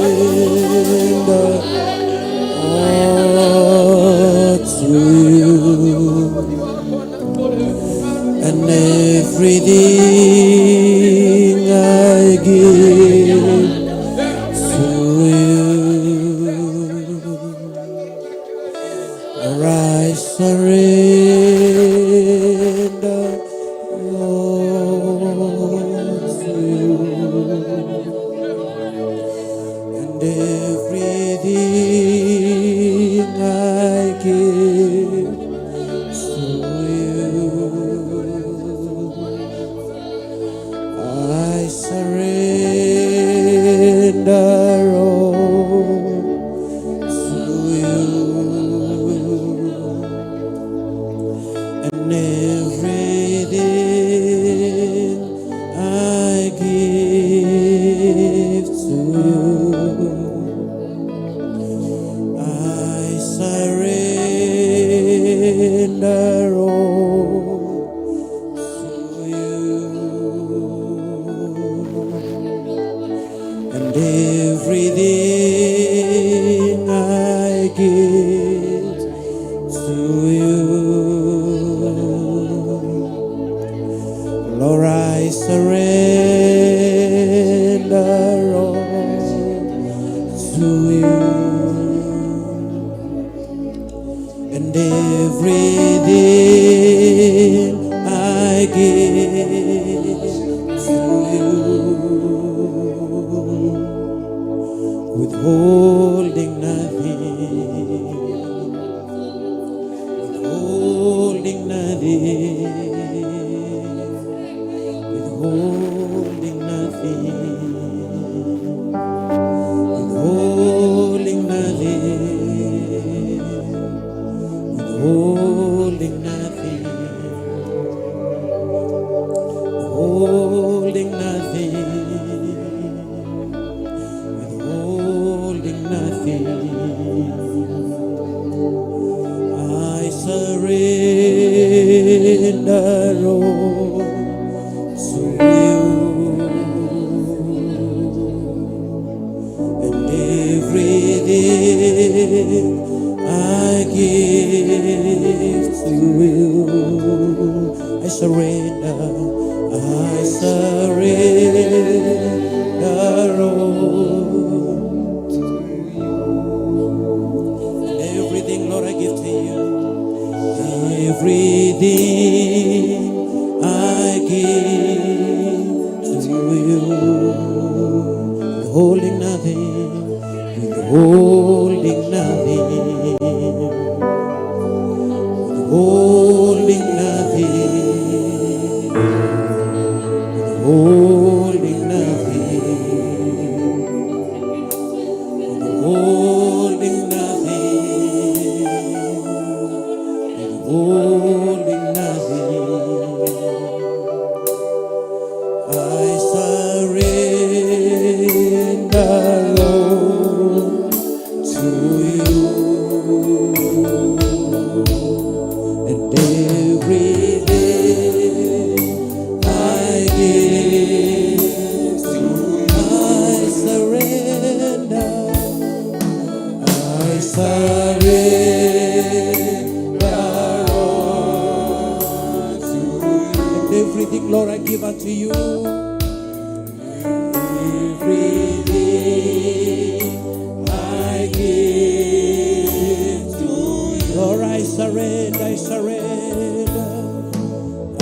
Surrender all to you, and everything I give to you. I surrender all to you, and everything I give to you. I surrender all to you. give to you. Lord, I surrender all to you, and everything I give to you, withholding nothing, withholding nothing, withholding nothing, withholding nothing, withholding nothing, withholding nothing, withholding nothing. I surrender all to you, and everything I give to you. I surrender, I surrender all. And everything, Lord, I give to you. Everything I give to you, withholding nothing, withholding nothing, withholding nothing, withholding nothing, withholding nothing, withholding nothing. I surrender all to you, and everything I give to you. I surrender, I surrender all to you. And everything, Lord, I give unto you. Everything I give to you. Lord, I surrender, I surrender. I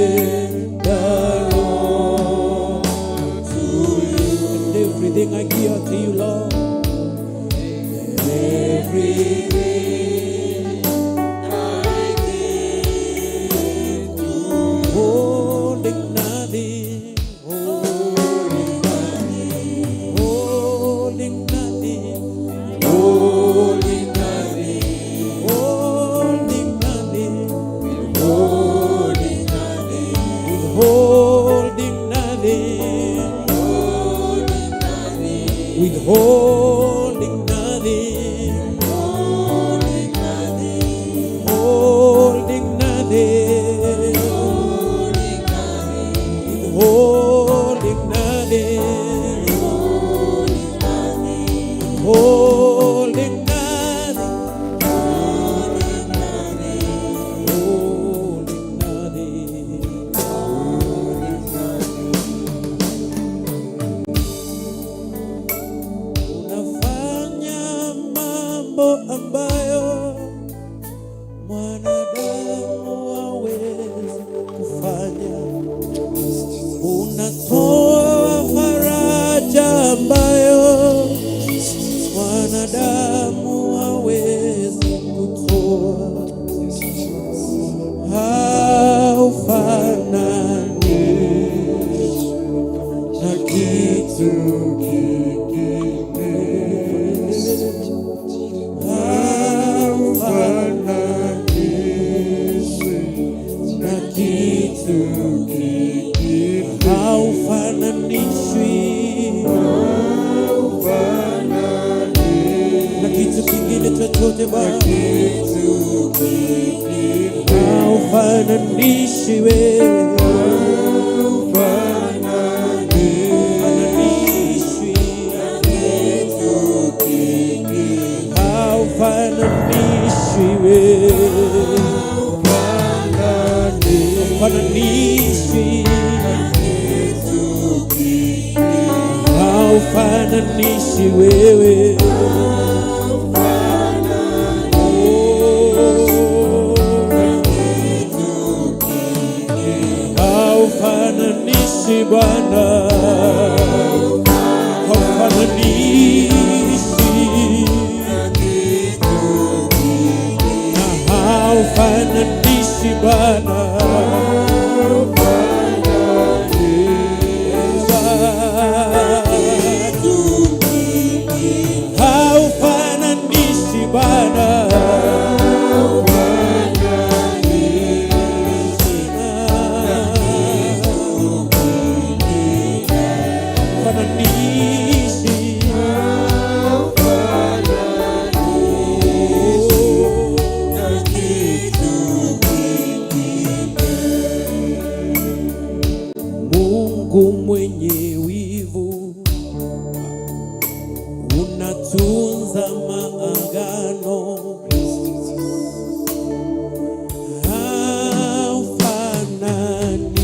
surrender all to you. And everything I give unto you, Lord. Everything I give to you. Holding nothing, holding nothing, holding nothing, holding nothing, holding nothing, holding nothing, withholding nothing, withholding nothing, holding nothing, withholding nothing, holding nothing, holding nothing. Unafanya mambo ambayo mwanadamu hawezi kufanya. Unatoa faraja ambayo mwanadamu hawezi kutoa. Haufananishwi na kitu kingine, haufananishwi na kitu kingine, haufananishwi na kitu kingine chochote Bwana, haufananishwi wewe, haufananishwi. Haufananishwi wewe, haufananishwi, haufananishwi wewe. Oh, haufananishwi Bwana, haufananishwi, haufananishwi Bwana. Haufananishi Bwana, fananishi Mungu mwenye wivu, unatunza maagano,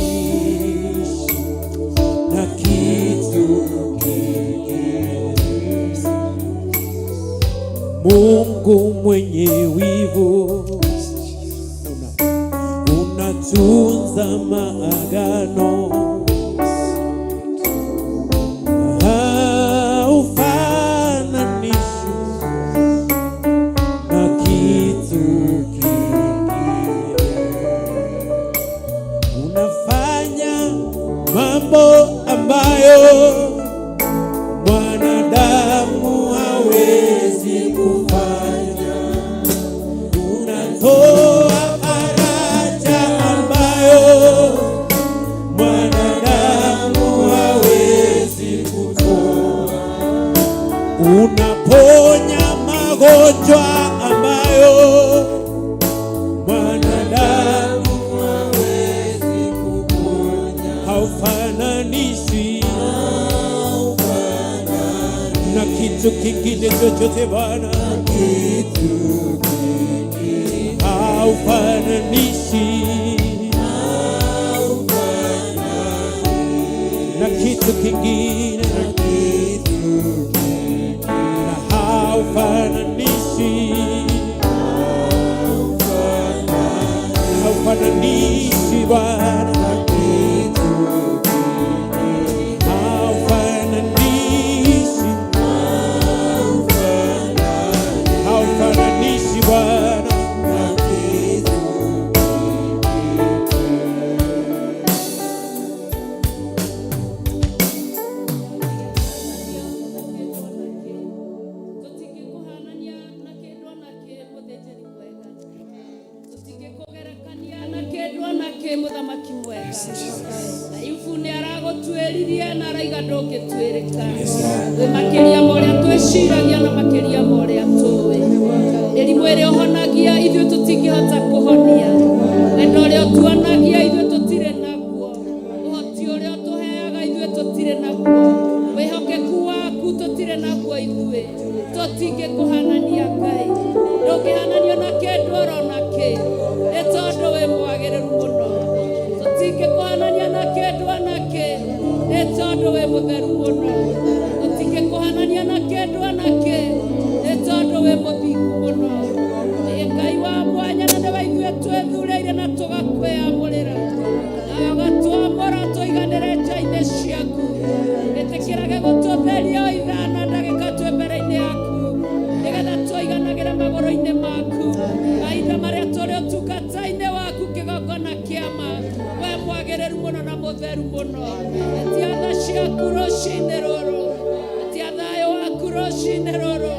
haufananishi na kitu kingine. Mungu mwenye wivu, unatunza maagano, haufananishi na kitu kingine. Unafanya mambo ambayo mwanadamu hawezi kufanya. Unatoa faraja ambayo mwanadamu hawezi kutoa. Unaponya magonjwa ambayo mwanadamu hawezi kuponya. Haufananishi na kitu kingine chochote Bwana, haufananishi na kitu kingine, na haufananishi, haufananishi Bwana, haufananishi, haufananishi Bwana. Tũtingĩkũhanania na kĩndũ ona kĩ mũthĩnjĩri mwega, tũtingĩkũgerekania na kĩndũ ona kĩ mũthamaki mwega. Ayubu nĩ aragũtuĩririe na araiga ndũngĩtuĩrĩka. Wĩ makĩria ma ũrĩa twĩciragia na makĩria ma ũrĩa tũĩ. Mĩrimũ ĩrĩa ũhonagia ithuĩ tũtingĩhota kũhonia, wendo ũrĩa ũtuonagia ithuĩ tũtirĩ naguo, ũhoti ũrĩa ũtũheaga ithuĩ tũtirĩ naguo, wĩhokeku waku tũtirĩ naguo ithuĩ, tũtingĩkũhanania Ngai, ndũngĩhananio na kĩndũ oro na kĩ, nĩ tondũ wĩ mwagĩrĩru mũno. Tũtingĩkũhanania na kĩndũ ona kĩ, nĩ tondũ wĩ mũtheru mũno. Tũtingĩkũhanania na kĩndũ ona kĩ, nĩ tondũ wĩ mũthingu mũno. Nĩ Ngai wa mwanya na nĩwe ithuĩ twĩthurĩire na tũgakwĩamũrĩra, nawe ũgatwamũra tũiganĩre nja-inĩ ciaku. Ĩtĩkĩrage gũtũtheria o ithaa na ndagĩka twĩ mbere-inĩ yaku, nĩgetha tũiganagĩre magũrũ-inĩ maku mahinda marĩa tũrĩ ũtungata-inĩ waku kĩgongona kĩama. We mwagĩrĩru mũno na mũtheru mũno. Etia tha ciaku rũcinĩ rũrũ, etia thayũ waku rũcinĩ rũrũ,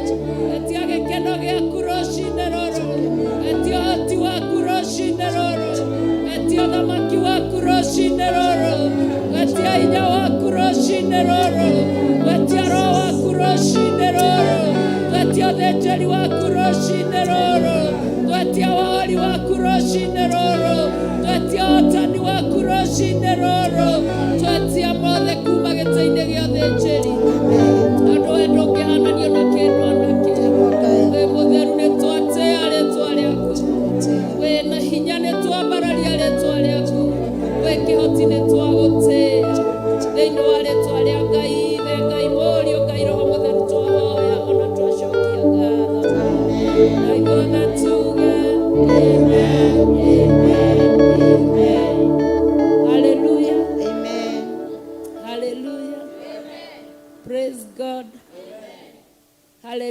etia gĩkeno gĩaku rũcinĩ rũrũ, etia ũhoti waku rũcinĩ rũrũ, etia ũthamaki waku rũcinĩ rũrũ, etia hinya waku rũcinĩ rũrũ, etia roho waku rũcinĩ rũrũ, twetia ũthĩnjĩri waku rũcinĩ rũrũ, twetia wohori waku rũcinĩ rũrũ, twetia ũhotani waku rũcinĩ rũrũ, twetia mothe kuma gĩtĩ-inĩ gĩa ũthĩnjĩri, tondũ we ndũngĩhananio na kĩndũ ona kĩ. Wĩ mũtheru nĩ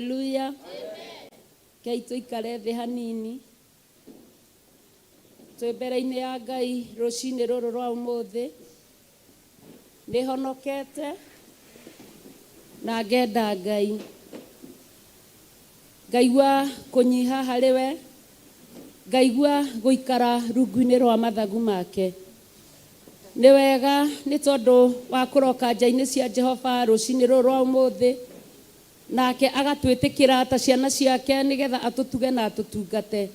Haleluya. Kei tũikare thĩ hanini twĩ mbere-inĩ ya Ngai rũcinĩ rũrũ rwa ũmũthĩ. Nĩ honokete na ngenda Ngai, ngaigua kũnyiha harĩ we, ngaigua gũikara rungu-inĩ rwa mathagu make. Nĩ wega nĩ tondũ wa kũroka nja-inĩ cia Jehova rũcinĩ rũrũ rwa ũmũthĩ, nake agatwĩtĩkĩra ta ciana ciake nĩgetha atũtuge na atũtungate.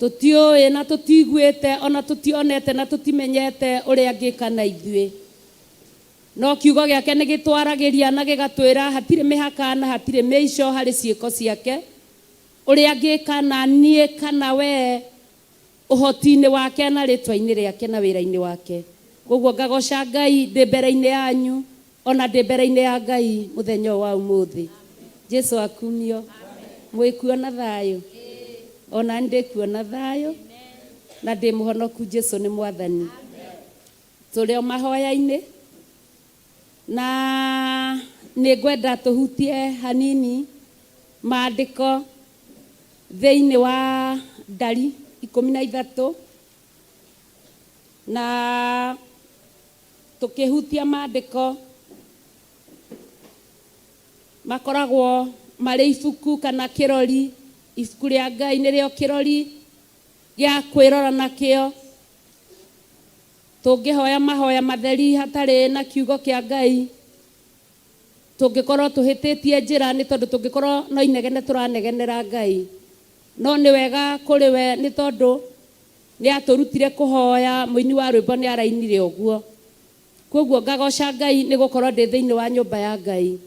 Tũtiũĩ na tũtiguĩte ona tũtionete na tũtimenyete ũrĩa angĩka na ithuĩ, no kiugo gĩake nĩ gĩtwaragĩria na gĩgatwĩra hatirĩ mĩhaka na hatirĩ mĩico harĩ ciĩko ciake, ũrĩa angĩka na niĩ kana wee ũhoti-inĩ wake na rĩtwa-inĩ rĩake na wĩra-inĩ wake. Koguo ngagoca Ngai ndĩ mbere-inĩ yanyu ona ndĩ mbere-inĩ ya Ngai mũthenya ũyũ wa ũmũthĩ. Jesu akumio. Mwĩkuo na thayũ? Ona nĩ ndĩkuo na thayũ na ndĩ mũhonoku. Jesu nĩ Mwathani. Tũrĩ o mahoya-inĩ na nĩ ngwenda tũhutie hanini maandĩko thĩinĩ wa Ndari 13, na tũkĩhutia maandĩko makoragwo marĩ ibuku kana kĩrori. Ibuku rĩa Ngai nĩrĩo kĩrori gĩa kwĩrora nakĩo. Tũngĩhoya mahoya matheri hatarĩ na kiugo kĩa Ngai, tũngĩkorwo tũhĩtĩtie njĩra, nĩ tondũ tũngĩkorwo no inegene tũranegenera Ngai. No nĩ wega kũrĩ we nĩ tondũ nĩ atũrutire kũhoya. Mũini wa rwĩmbo nĩ arainire ũguo. Koguo ngagoca Ngai nĩ gũkorwo ndĩ thĩinĩ wa nyũmba ya Ngai.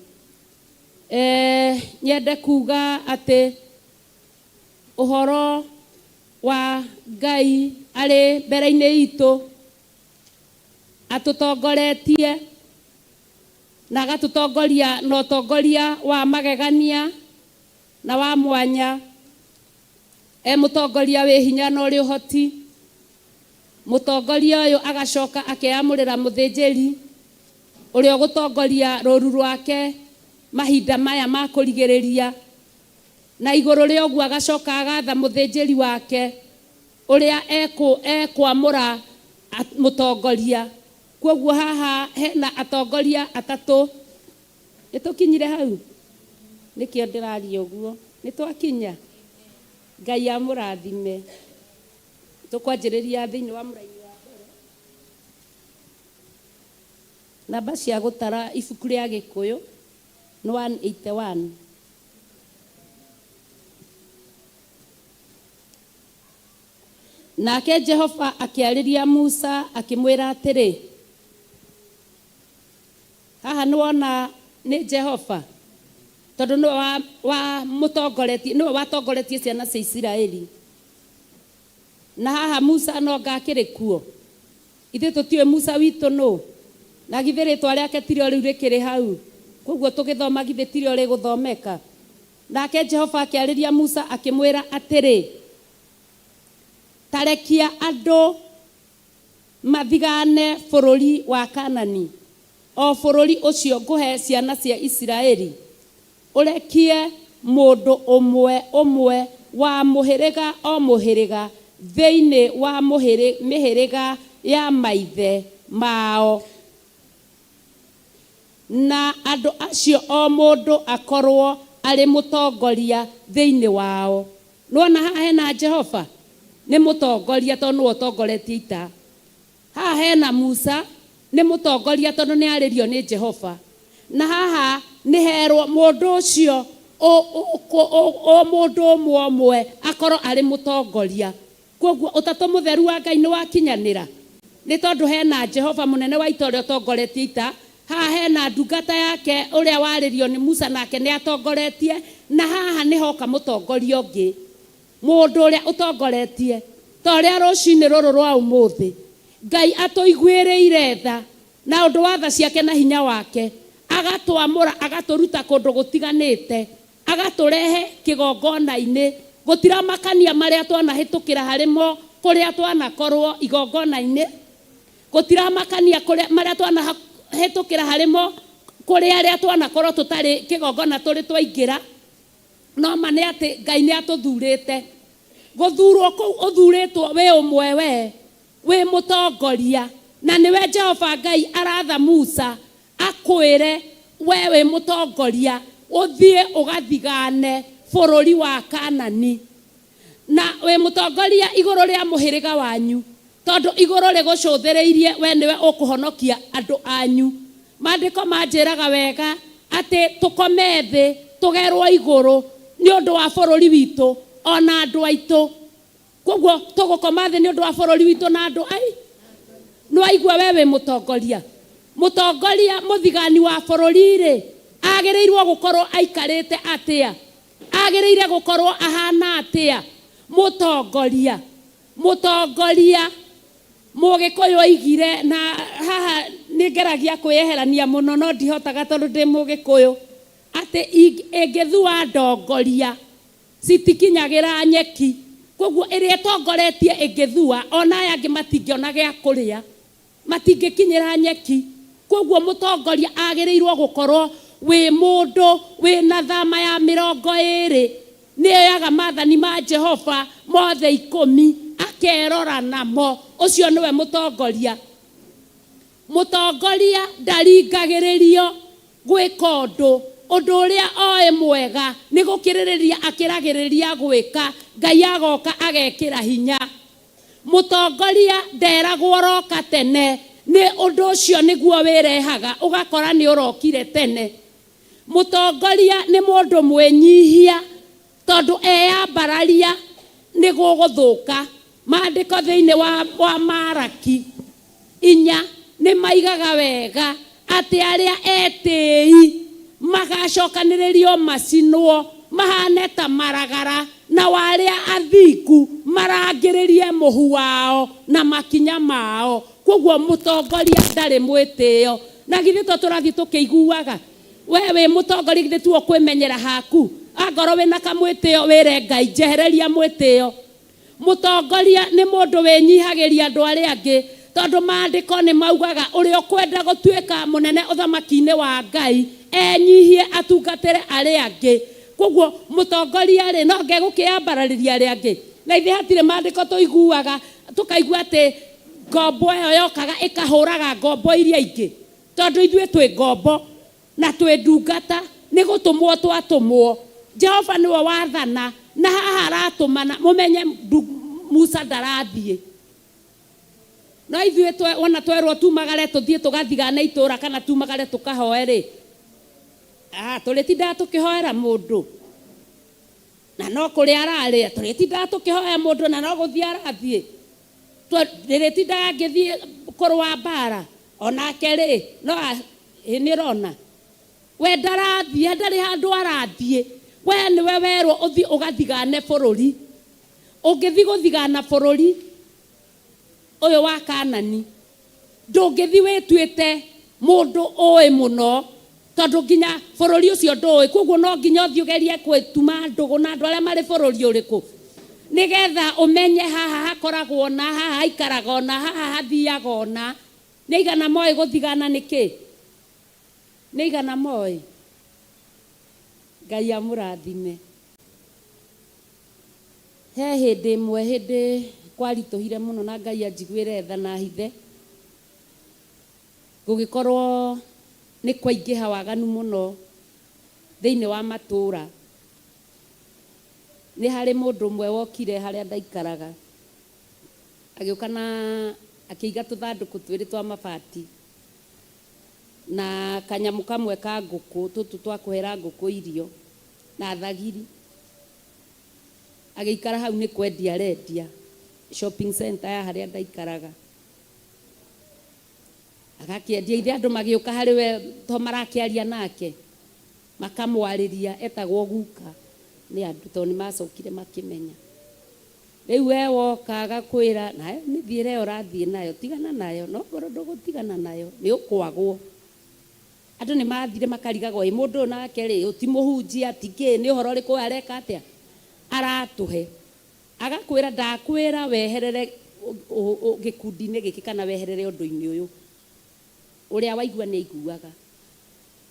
Nyende kuga atĩ ũhoro wa Ngai arĩ mbere-inĩ itũ atũtongoretie na agatũtongoria na ũtongoria wa magegania na wa mwanya. E mũtongoria wĩ hinya na ũrĩ ũhoti. Mũtongoria ũyũ agacoka akeyamũrĩra mũthĩnjĩri ũrĩa ũgũtongoria rũru rwake mahinda maya ma kũrigĩrĩria, na igũrũ rĩa ũguo agacoka agatha mũthĩnjĩri wake ũrĩa ekwamũra mũtongoria. Koguo haha hena atongoria atatũ. Nĩ tũkinyire hau, nĩkĩo ndĩraria ũguo. Nĩ twakinya. Ngai amũrathime. Tũkwanjĩrĩria thĩinĩ wa mũraini wa mbere, namba cia gũtara ibuku rĩa Gĩkũyũ nĩ 181. Nake Jehova akĩarĩria Musa akĩmwĩra atĩrĩ. Haha nĩwona nĩ Jehova, tondũ nĩwe wa mũtongoretie, nĩwe watongoretie ciana cia Isiraeli. Na haha Musa no ngakĩrĩ kuo. Ithuĩ tũtiũĩ Musa witũ nũ, na githĩ rĩtwa rĩake tirio rĩu rĩkĩrĩ hau? Koguo tũgĩthoma githĩ tirio rĩgũthomeka? Nake Jehova akĩarĩria Musa akĩmwĩra atĩrĩ, tarekia andũ mathigane bũrũri wa Kanani, o bũrũri ũcio ngũhe ciana cia Isiraeli. Ũrekie mũndũ ũmwe ũmwe wa mũhĩrĩga o mũhĩrĩga thĩinĩ wa mĩhĩrĩga ya maithe mao, na andũ acio o mũndũ akorwo arĩ mũtongoria thĩinĩ wao. Nĩwona haha hena Jehova nĩ mũtongoria, tondũ nĩwe ũtongoretie ita. Haha hena Musa nĩ mũtongoria, tondũ nĩ arĩrio nĩ Jehova. Na haha nĩ herwo mũndũ ũcio o mũndũ ũmwe ũmwe akorwo arĩ mũtongoria. Koguo ũtatũ mũtheru wa Ngai nĩ wakinyanĩra, nĩ tondũ hena Jehova mũnene wa ita ũrĩa ũtongoretie ita. Haha hena ndungata yake ũrĩa warĩrio nĩ Musa, nake nĩ atongoretie. Na haha nĩ hoka mũtongoria ũngĩ, mũndũ ũrĩa ũtongoretie. Ta ũrĩa rũcinĩ rũrũ rwa ũmũthĩ Ngai atũiguĩrĩire tha na ũndũ wa tha ciake na hinya wake, agatwamũra, agatũruta kũndũ gũtiganĩte, agatũrehe kĩgongona-inĩ. Gũtiramakania marĩa twanahĩtũkĩra harĩmo, kũrĩa twanakorwo igongona-inĩ, gũtiramakania kũrĩa marĩa twanahĩtũkĩra harĩmo. Kũrĩ arĩa twanakorwo tũtarĩ kĩgongona tũrĩ twaingĩra, no ma nĩ atĩ Ngai nĩ atũthurĩte. Gũthurwo kũu ũthurĩtwo wĩ ũmwe we, wĩ mũtongoria, na nĩwe Jehova Ngai aratha Musa akwĩre we wĩ mũtongoria ũthiĩ ũgathigane bũrũri wa Kanani. Na wĩ mũtongoria igũrũ rĩa mũhĩrĩga wanyu, tondũ igũrũ rĩgũcũthĩrĩirie we nĩwe ũkũhonokia andũ anyu. Maandĩko manjĩraga wega atĩ tũkome thĩ tũgerwo igũrũ nĩ ũndũ wa bũrũri witũ o na andũ aitũ. Kwoguo tũgũkoma thĩ nĩ ũndũ wa bũrũri witũ na andũ ai. Nĩwaigua we wĩ mũtongoria? Mũtongoria mũthigani wa bũrũri-rĩ, agĩrĩirwo gũkorwo aikarĩte atĩa? Agĩrĩire gũkorwo ahana atĩa? Mũtongoria. Mũtongoria. Mũgĩkũyũ oigire, na haha nĩ ngeragia kwĩyeherania mũno no ndihotaga tondũ ndĩ Mũgĩkũyũ, atĩ ĩngĩthua ndongoria citikinyagĩra nyeki. Kwoguo ĩrĩa ĩtongoretie ĩngĩthua, ona aya angĩ matingĩona gĩa kũrĩa. Matingĩkinyĩra nyeki. Kwoguo mũtongoria agĩrĩirwo gũkorwo wĩ mũndũ wĩ na thama ya 20. Nĩ oyaga maathani ma Jehova mothe ikũmi akerora namo. Ũcio nĩwe mũtongoria. Mũtongoria ndaringagĩrĩrio gwĩka ũndũ. Ũndũ ũrĩa oĩ mwega nĩ gũkĩrĩrĩria akĩragĩrĩria gwĩka, Ngai agoka agekĩra hinya. Mũtongoria nderagwo roka tene, nĩ ũndũ ũcio nĩguo wĩrehaga ũgakora nĩ ũrokire tene. Mũtongoria nĩ mũndũ mwĩnyihia tondũ eyambararia nĩ gũgũthũka. Maandĩko thĩinĩ wa, wa Maraki inya nĩ maigaga wega atĩ arĩa etĩi magacokanĩrĩrio macinwo mahane ta maragara, nao arĩa athingu marangĩrĩrie mũhu wao na makinya mao. Kwoguo mũtongoria ndarĩ mwĩtĩo. Na githĩ to tũrathiĩ tũkĩiguaga? We wĩ mũtongoria githĩ tiwe ũkwĩmenyera haku? Angorwo wĩna kamwĩtĩo wĩre Ngai njehereria mwĩtĩo. Mũtongoria nĩ mũndũ wĩnyihagĩria andũ arĩa angĩ, tondũ maandĩko nĩ maugaga ũrĩa ũkwenda gũtuĩka mũnene ũthamaki-inĩ wa Ngai enyihie atungatĩre arĩa angĩ. Kwoguo mũtongoria-rĩ, no anga egũkĩyambararĩria arĩa angĩ? Na ithe hatirĩ maandĩko tũiguaga tũkaigua atĩ ngombo ĩyo yokaga ĩkahũraga ngombo iria ingĩ? Tondũ ithuĩ twĩ ngombo. Na twĩ ndungata, nĩ gũtũmwo twatũmwo. Jehova nĩwe wathana, na haha aratũmana, mũmenye Musa ndarathiĩ. No ithuĩ wona twerwo tumagare tũthiĩ tũgathigane itũra kana tumagare tũkahoe-rĩ, ah, tũrĩtindaga tũkĩhoera mũndũ na no kũrĩa ararĩa, tũrĩtindaga tũkĩhoya mũndũ na no gũthiĩ arathiĩ. Ndĩrĩtindaga ngĩthiĩ kũrũa mbara, onake-rĩ, no Ĩ nĩũrona? We ndarathiĩ, ndarĩ handũ arathiĩ. We nĩwe werwo ũthiĩ ũgathigane bũrũri. Ũngĩthiĩ gũthigana bũrũri ũyũ wa Kanani, ndũngĩthiĩ wĩtuĩte mũndũ ũĩ mũno, tondũ nginya bũrũri ũcio ndũĩ. Kwoguo no nginya ũthiĩ ũgerie gwĩtuma ndũgũ na andũ arĩa marĩ bũrũri ũrĩkũ? Nĩgetha ũmenye haha hakoragwo ũna, haha haikaraga ũna, haha hathiaga ũna. Nĩ aigana moĩ gũthigana nĩ kĩ? Nĩ aigana moĩ? Ngai amũrathime. He hĩndĩ ĩmwe hĩndĩ kwaritũhire mũno na Ngai anjiguĩre tha na hithe, gũgĩkorwo nĩ kwaingĩha waganu mũno thĩinĩ wa matũũra. Nĩ harĩ mũndũ ũmwe wokire harĩa ndaikaraga. Agĩũka na akĩiga tũthandũkũ twĩrĩ twa mabati na kanyamũ kamwe ka ngũkũ, tũtũ twa kũhera ngũkũ irio, na thagiri. Agĩikara hau nĩ kwendia arendia shopping center ya harĩa ndaikaraga. Agakĩendia, ithe andũ magĩũka harĩ we to marakĩaria nake, makamwarĩria, etagwo guka nĩ andũ tondũ nĩ macokire makĩmenya. Rĩu we woka agakwĩra, nayo mĩthiĩre ĩyo ũrathiĩ nayo, tigana nayo, no ngorwo ndũgũtigana nayo, nĩ ũkwagwo. Andũ nĩ mathire makarigagwo, ĩ mũndũ ũyũ nake rĩ, ti mũhunjia, ti kĩ, nĩ ũhoro ũrĩkũ ũyũ areka atĩa? Aratũhe. Agakwĩra, ndakwĩra weherere gĩkundi-inĩ gĩkĩ kana weherere ũndũ-inĩ ũyũ. Ũrĩa waigua nĩ aiguaga.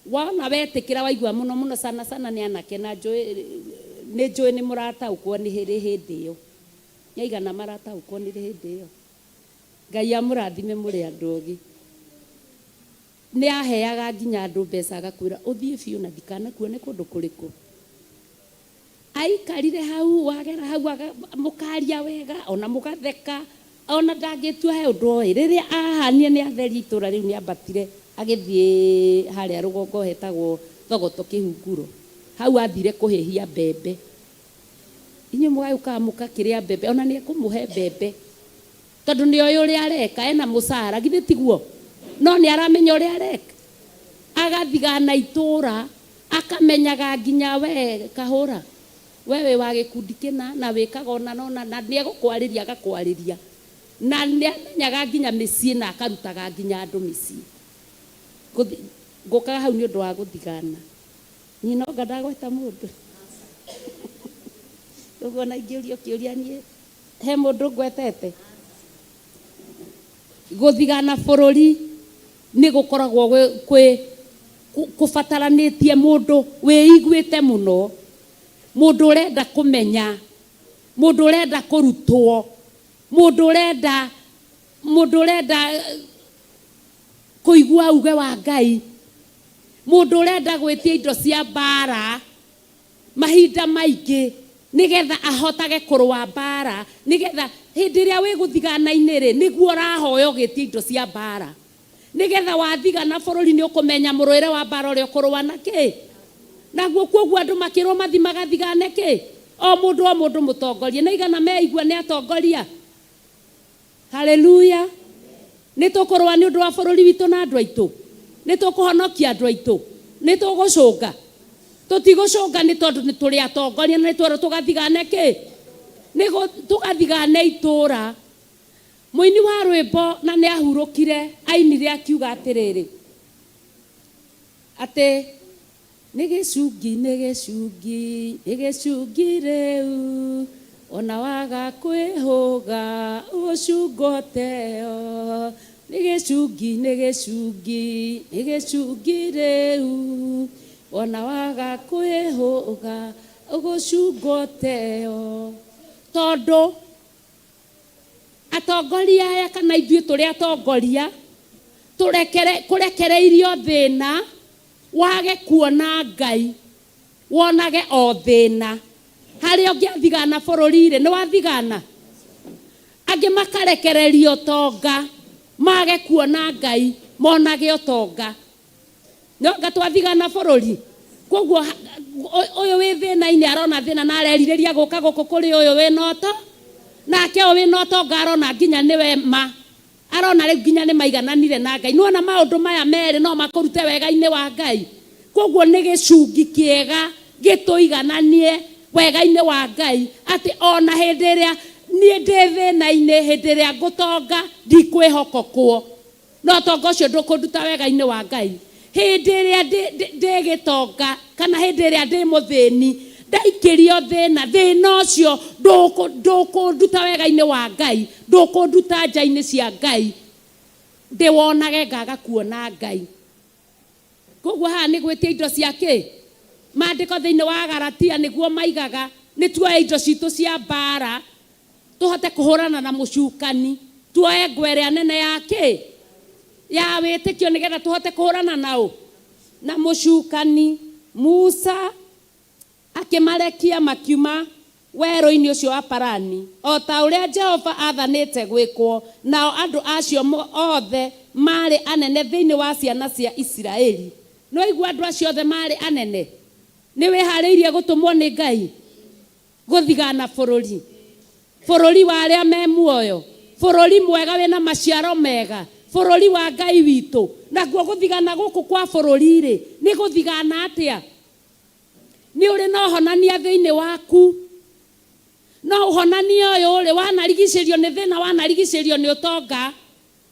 Wona wetĩkĩra waigua mũno mũno sana sana nĩ anake na njũĩ nĩ njũĩ nĩ mũrataũkwo nĩ hĩrĩ hĩndĩ ĩyo. Nĩ aigana marataũkwo nĩ hĩndĩ ĩyo? Ngai amũrathime mũrĩ andũ ogĩ. Nĩ aheaga nginya andũ mbeca agakwĩra ũthiĩ biũ na ndikanakuone kũndũ kũrĩkũ. Aikarire hau wagera hau mũkaria wega ona mũgatheka ona ndangĩtua he ũndũ oĩ. Rĩrĩa ahanire nĩ atheria itũra rĩu nĩ ambatire agĩthiĩ harĩa rũgongo hetagwo Thogoto Kĩhunguro. Hau athire kũhĩhia mbembe. Inyuĩ mũgagĩũkaga mũgakĩrĩa mbembe ona nĩ ekũmũhe mbembe tondũ nĩ oĩ ũrĩa areka ena mũcara githĩ tiguo? No nĩ aramenya ũrĩa areka. Agathigana itũra akamenyaga nginya we kahũra we wĩ wa gĩkundi kĩna na wĩkaga ũna na ũna na nĩ egũkwarĩria agakwarĩria na nĩ amenyaga nginya mĩciĩ na akarutaga nginya andũ mĩciĩ. Ngũkaga hau nĩ ũndũ wa gũthigana. Nyina anga ndagweta mũndũ. Ũguo ona ingĩũrio kĩũria niĩ he mũndũ ngwetete. Gũthigana bũrũri nĩ gũkoragwo kwĩ kũbataranĩtie mũndũ wĩiguĩte mũno, mũndũ ũrenda kũmenya, mũndũ ũrenda kũrutwo, mũndũ ũrenda mũndũ ũrenda kũigua uge wa Ngai, mũndũ ũrenda gwĩtia indo cia mbara mahinda maingĩ nĩgetha ahotage kũrũa mbara, nĩgetha hĩndĩ ĩrĩa wĩ gũthigana-inĩ rĩ, nĩguo ũrahoya ũgĩtia indo cia mbara, nĩgetha wathigana bũrũri nĩ ũkũmenya mũrũĩre wa mbara ũrĩa ũkũrũa na kĩ naguo. Kwoguo andũ makĩrwo mathi magathigane kĩ, o mũndũ o mũndũ mũtongoria nĩ aigana meigua nĩ atongoria. Haleluya! Nĩ tũkũrũa nĩ ũndũ wa bũrũri witũ na andũ aitũ. Nĩ tũkũhonokia andũ aitũ. Nĩ tũgũcũnga. Tũtigũcũnga nĩ tondũ nĩ tũrĩ atongoria na nĩ twerwo tũgathigane kĩ? Nĩ tũgathigane itũũra. Mũini wa rwĩmbo na nĩ ahurũkire ainire akiuga atĩrĩrĩ, atĩ Nĩ gĩcungi, nĩ gĩcungi, nĩ gĩcungi rĩu, Ona waga kwĩhũga ũgũcungwo teo. Nĩ gĩcungi, nĩ gĩcungi, nĩ gĩcungi rĩu, Ona waga kwĩhũga ũgũcungwo teo. Tondũ atongoria aya kana ithuĩ tũrĩ atongoria, tũrekere, kũrekereirio thĩna Wage kuona Ngai, wonage o thĩna. Harĩa ũngĩathigana bũrũri-rĩ, nĩ wathigana? Angĩ makarekereria ũtonga, mage kuona Ngai, monage ũtonga. No anga twathigana bũrũri? Kwoguo ũyũ wĩ thĩna-inĩ arona thĩna na arerirĩria gũka gũkũ kũrĩ ũyũ wĩna ũto, nake ũyũ wĩna ũtonga arona nginya nĩwe ma. Arona rĩu nginya nĩ maigananire na Ngai. Nĩwona maũndũ maya merĩ no makũrute wega-inĩ wa Ngai? Kwoguo nĩ gĩcungi kĩega gĩtũigananie wega-inĩ wa Ngai atĩ o na hĩndĩ ĩrĩa niĩ ndĩ thĩna-inĩ, hĩndĩ ĩrĩa ngũtonga ndikwĩhokokwo. No ũtonga ũcio ndũkũnduta wega-inĩ wa Ngai. Hĩndĩ ĩrĩa ndĩ gĩtonga kana hĩndĩ ĩrĩa ndĩ mũthĩni, ndaikĩrio thĩna, thĩna ũcio ndũkũnduta wega-inĩ wa Ngai, ndũkũnduta nja-inĩ cia Ngai, ndĩwonage ngaga kuona Ngai. Koguo haha nĩ gwĩtia indo cia kĩ? Maandĩko thĩinĩ wa Galatia nĩguo maigaga nĩ tuoe indo citũ cia mbaara tũhote kũhũrana na mũcukani, tuoe ngo ĩrĩa nene ya kĩ? Ya wĩtĩkio nĩgetha tũhote kũhũrana na ũ? Na mũcukani. Musa akĩmarekia makiuma werũ-inĩ ũcio wa Parani, o ta ũrĩa Jehova aathanĩte gwĩkwo, nao andũ acio othe maarĩ anene thĩinĩ wa ciana cia Isiraeli. Nĩwaigua andũ acio othe maarĩ anene? Nĩwĩhaarĩirie gũtũmwo nĩ Ngai gũthigana bũrũri? Bũrũri wa arĩa me muoyo, bũrũri mwega wĩna maciaro mega, bũrũri wa Ngai witũ. Nakuo gũthigana gũkũ kwa bũrũri-rĩ, nĩ gũthigana atĩa? Nĩ ũrĩ na ũhonania thĩinĩ waku. No ũhonania ũyũ-rĩ, wanarigicĩrio nĩ thĩna, wanarigicĩrio nĩ ũtonga,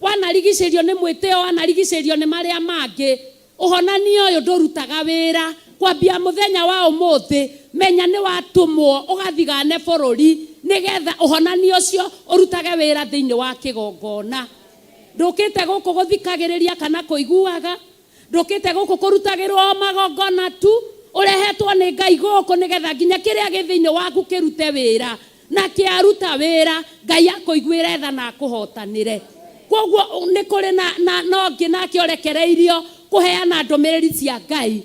wanarigicĩrio nĩ mwĩtĩo, wanarigicĩrio nĩ marĩa mangĩ, ũhonania ũyũ ndũrutaga wĩra. Kwambia mũthenya wa ũmũthĩ, menya nĩ watũmwo ũgathigane bũrũri nĩgetha ũhonania ũcio ũrutage wĩra thĩinĩ wa kĩgongona. Ndũkĩte gũkũ gũthikagĩrĩria kana kũiguaga. Ndũkĩte gũkũ kũrutagĩrwo o magongona tu, ũrehetwo nĩ Ngai gũkũ nĩgetha nginya kĩrĩa gĩ thĩinĩ waku kĩrute wĩra, na kĩaruta wĩra Ngai akũiguĩre tha na akũhotanĩre. Kwoguo nĩ kũrĩ na, na, na ũngĩ nake ũrekereirio kũheana ndũmĩrĩri cia Ngai.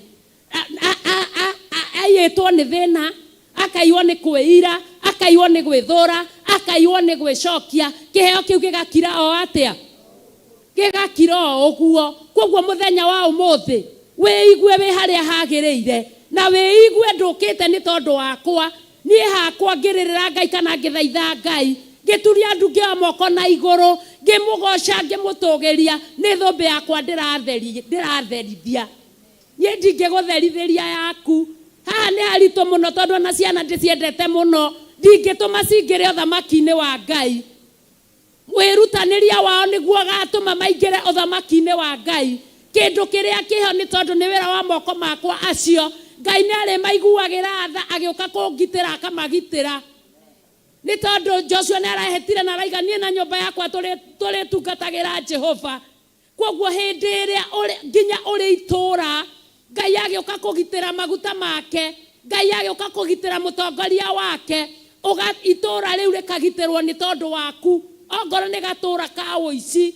Aiyĩtwo nĩ thĩna, akaiywo nĩ kwĩira, akaiywo nĩ gwĩthũra, akaiywo nĩ gwĩcokia, kĩheo kĩu gĩgakira o atĩa? Gĩgakira o ũguo. Kwoguo mũthenya wa ũmũthĩ, wĩigue wĩ harĩa hagĩrĩire, na wĩigue ndũkĩte nĩ tondũ wakwa. Niĩ hakwa ngĩrĩrĩra Ngai kana ngĩthaitha Ngai, ngĩturia ndu ngĩoya moko na igũrũ, ngĩmũgoca ngĩmũtũgĩria, nĩ thũmbĩ yakwa ndĩratherithia. Niĩ ndingĩgũtherithĩria yaku. Haha nĩ haritũ mũno tondũ ona ciana ndĩciendete mũno, ndingĩtũma cingĩre ũthamaki-inĩ wa Ngai. Wĩrutanĩria wao nĩguo ũgatũma maingĩre ũthamaki-inĩ wa Ngai. Kĩndũ kĩrĩa kĩho nĩ tondũ nĩ wĩra wa moko makwa acio, Ngai nĩ arĩmaiguagĩra tha agĩũka kũngitĩra akamagitĩra. Nĩ tondũ Joshua nĩ arehĩtire na araiga niĩ na nyũmba yakwa tũrĩtungatagĩra Jehova. Kwoguo hĩndĩ ĩrĩa ũrĩ, nginya ũrĩ itũũra, Ngai agĩũka kũgitĩra maguta make, Ngai agĩũka kũgitĩra mũtongoria wake, ũga, itũũra rĩu rĩkagitĩrwo nĩ tondũ waku. Ongorwo nĩ gatũũra ka ũici,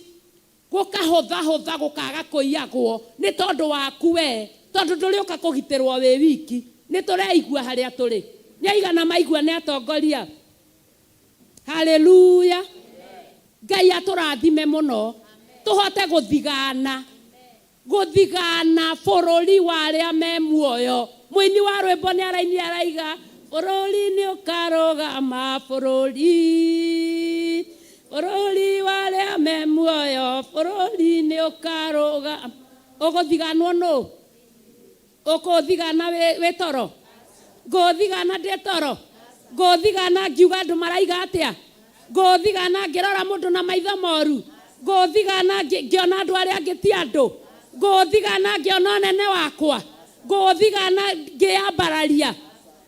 gũkahũthahũtha gũkaga kũiyagwo nĩ tondũ waku wee, tondũ ndũrĩũka kũgitĩrwo wĩ wiki. Nĩ tũreigua harĩa tũrĩ? Nĩ aigana maigua nĩ atongoria? Haleluya! Ngai atũrathime mũno tũhote gũthigana, gũthigana bũrũri wa arĩa me muoyo. Mũini wa rwĩmbo nĩ araini araiga, bũrũri nĩ ũkarũgama, bũrũri, bũrũri wa arĩa me muoyo, bũrũri nĩ ũkarũgama. Ũgũthiganwo nũ? Ũkũthigana wĩ toro? Ngũthigana ndĩ toro? Ngũthigana ngiuga andũ maraiga atĩa? Ngũthigana ngĩrora mũndũ na maitho moru? Ngũthigana ngĩona andũ arĩa angĩ ti andũ? Ngũthigana ngĩona ũnene wakwa? Ngũthigana ngĩyambararia?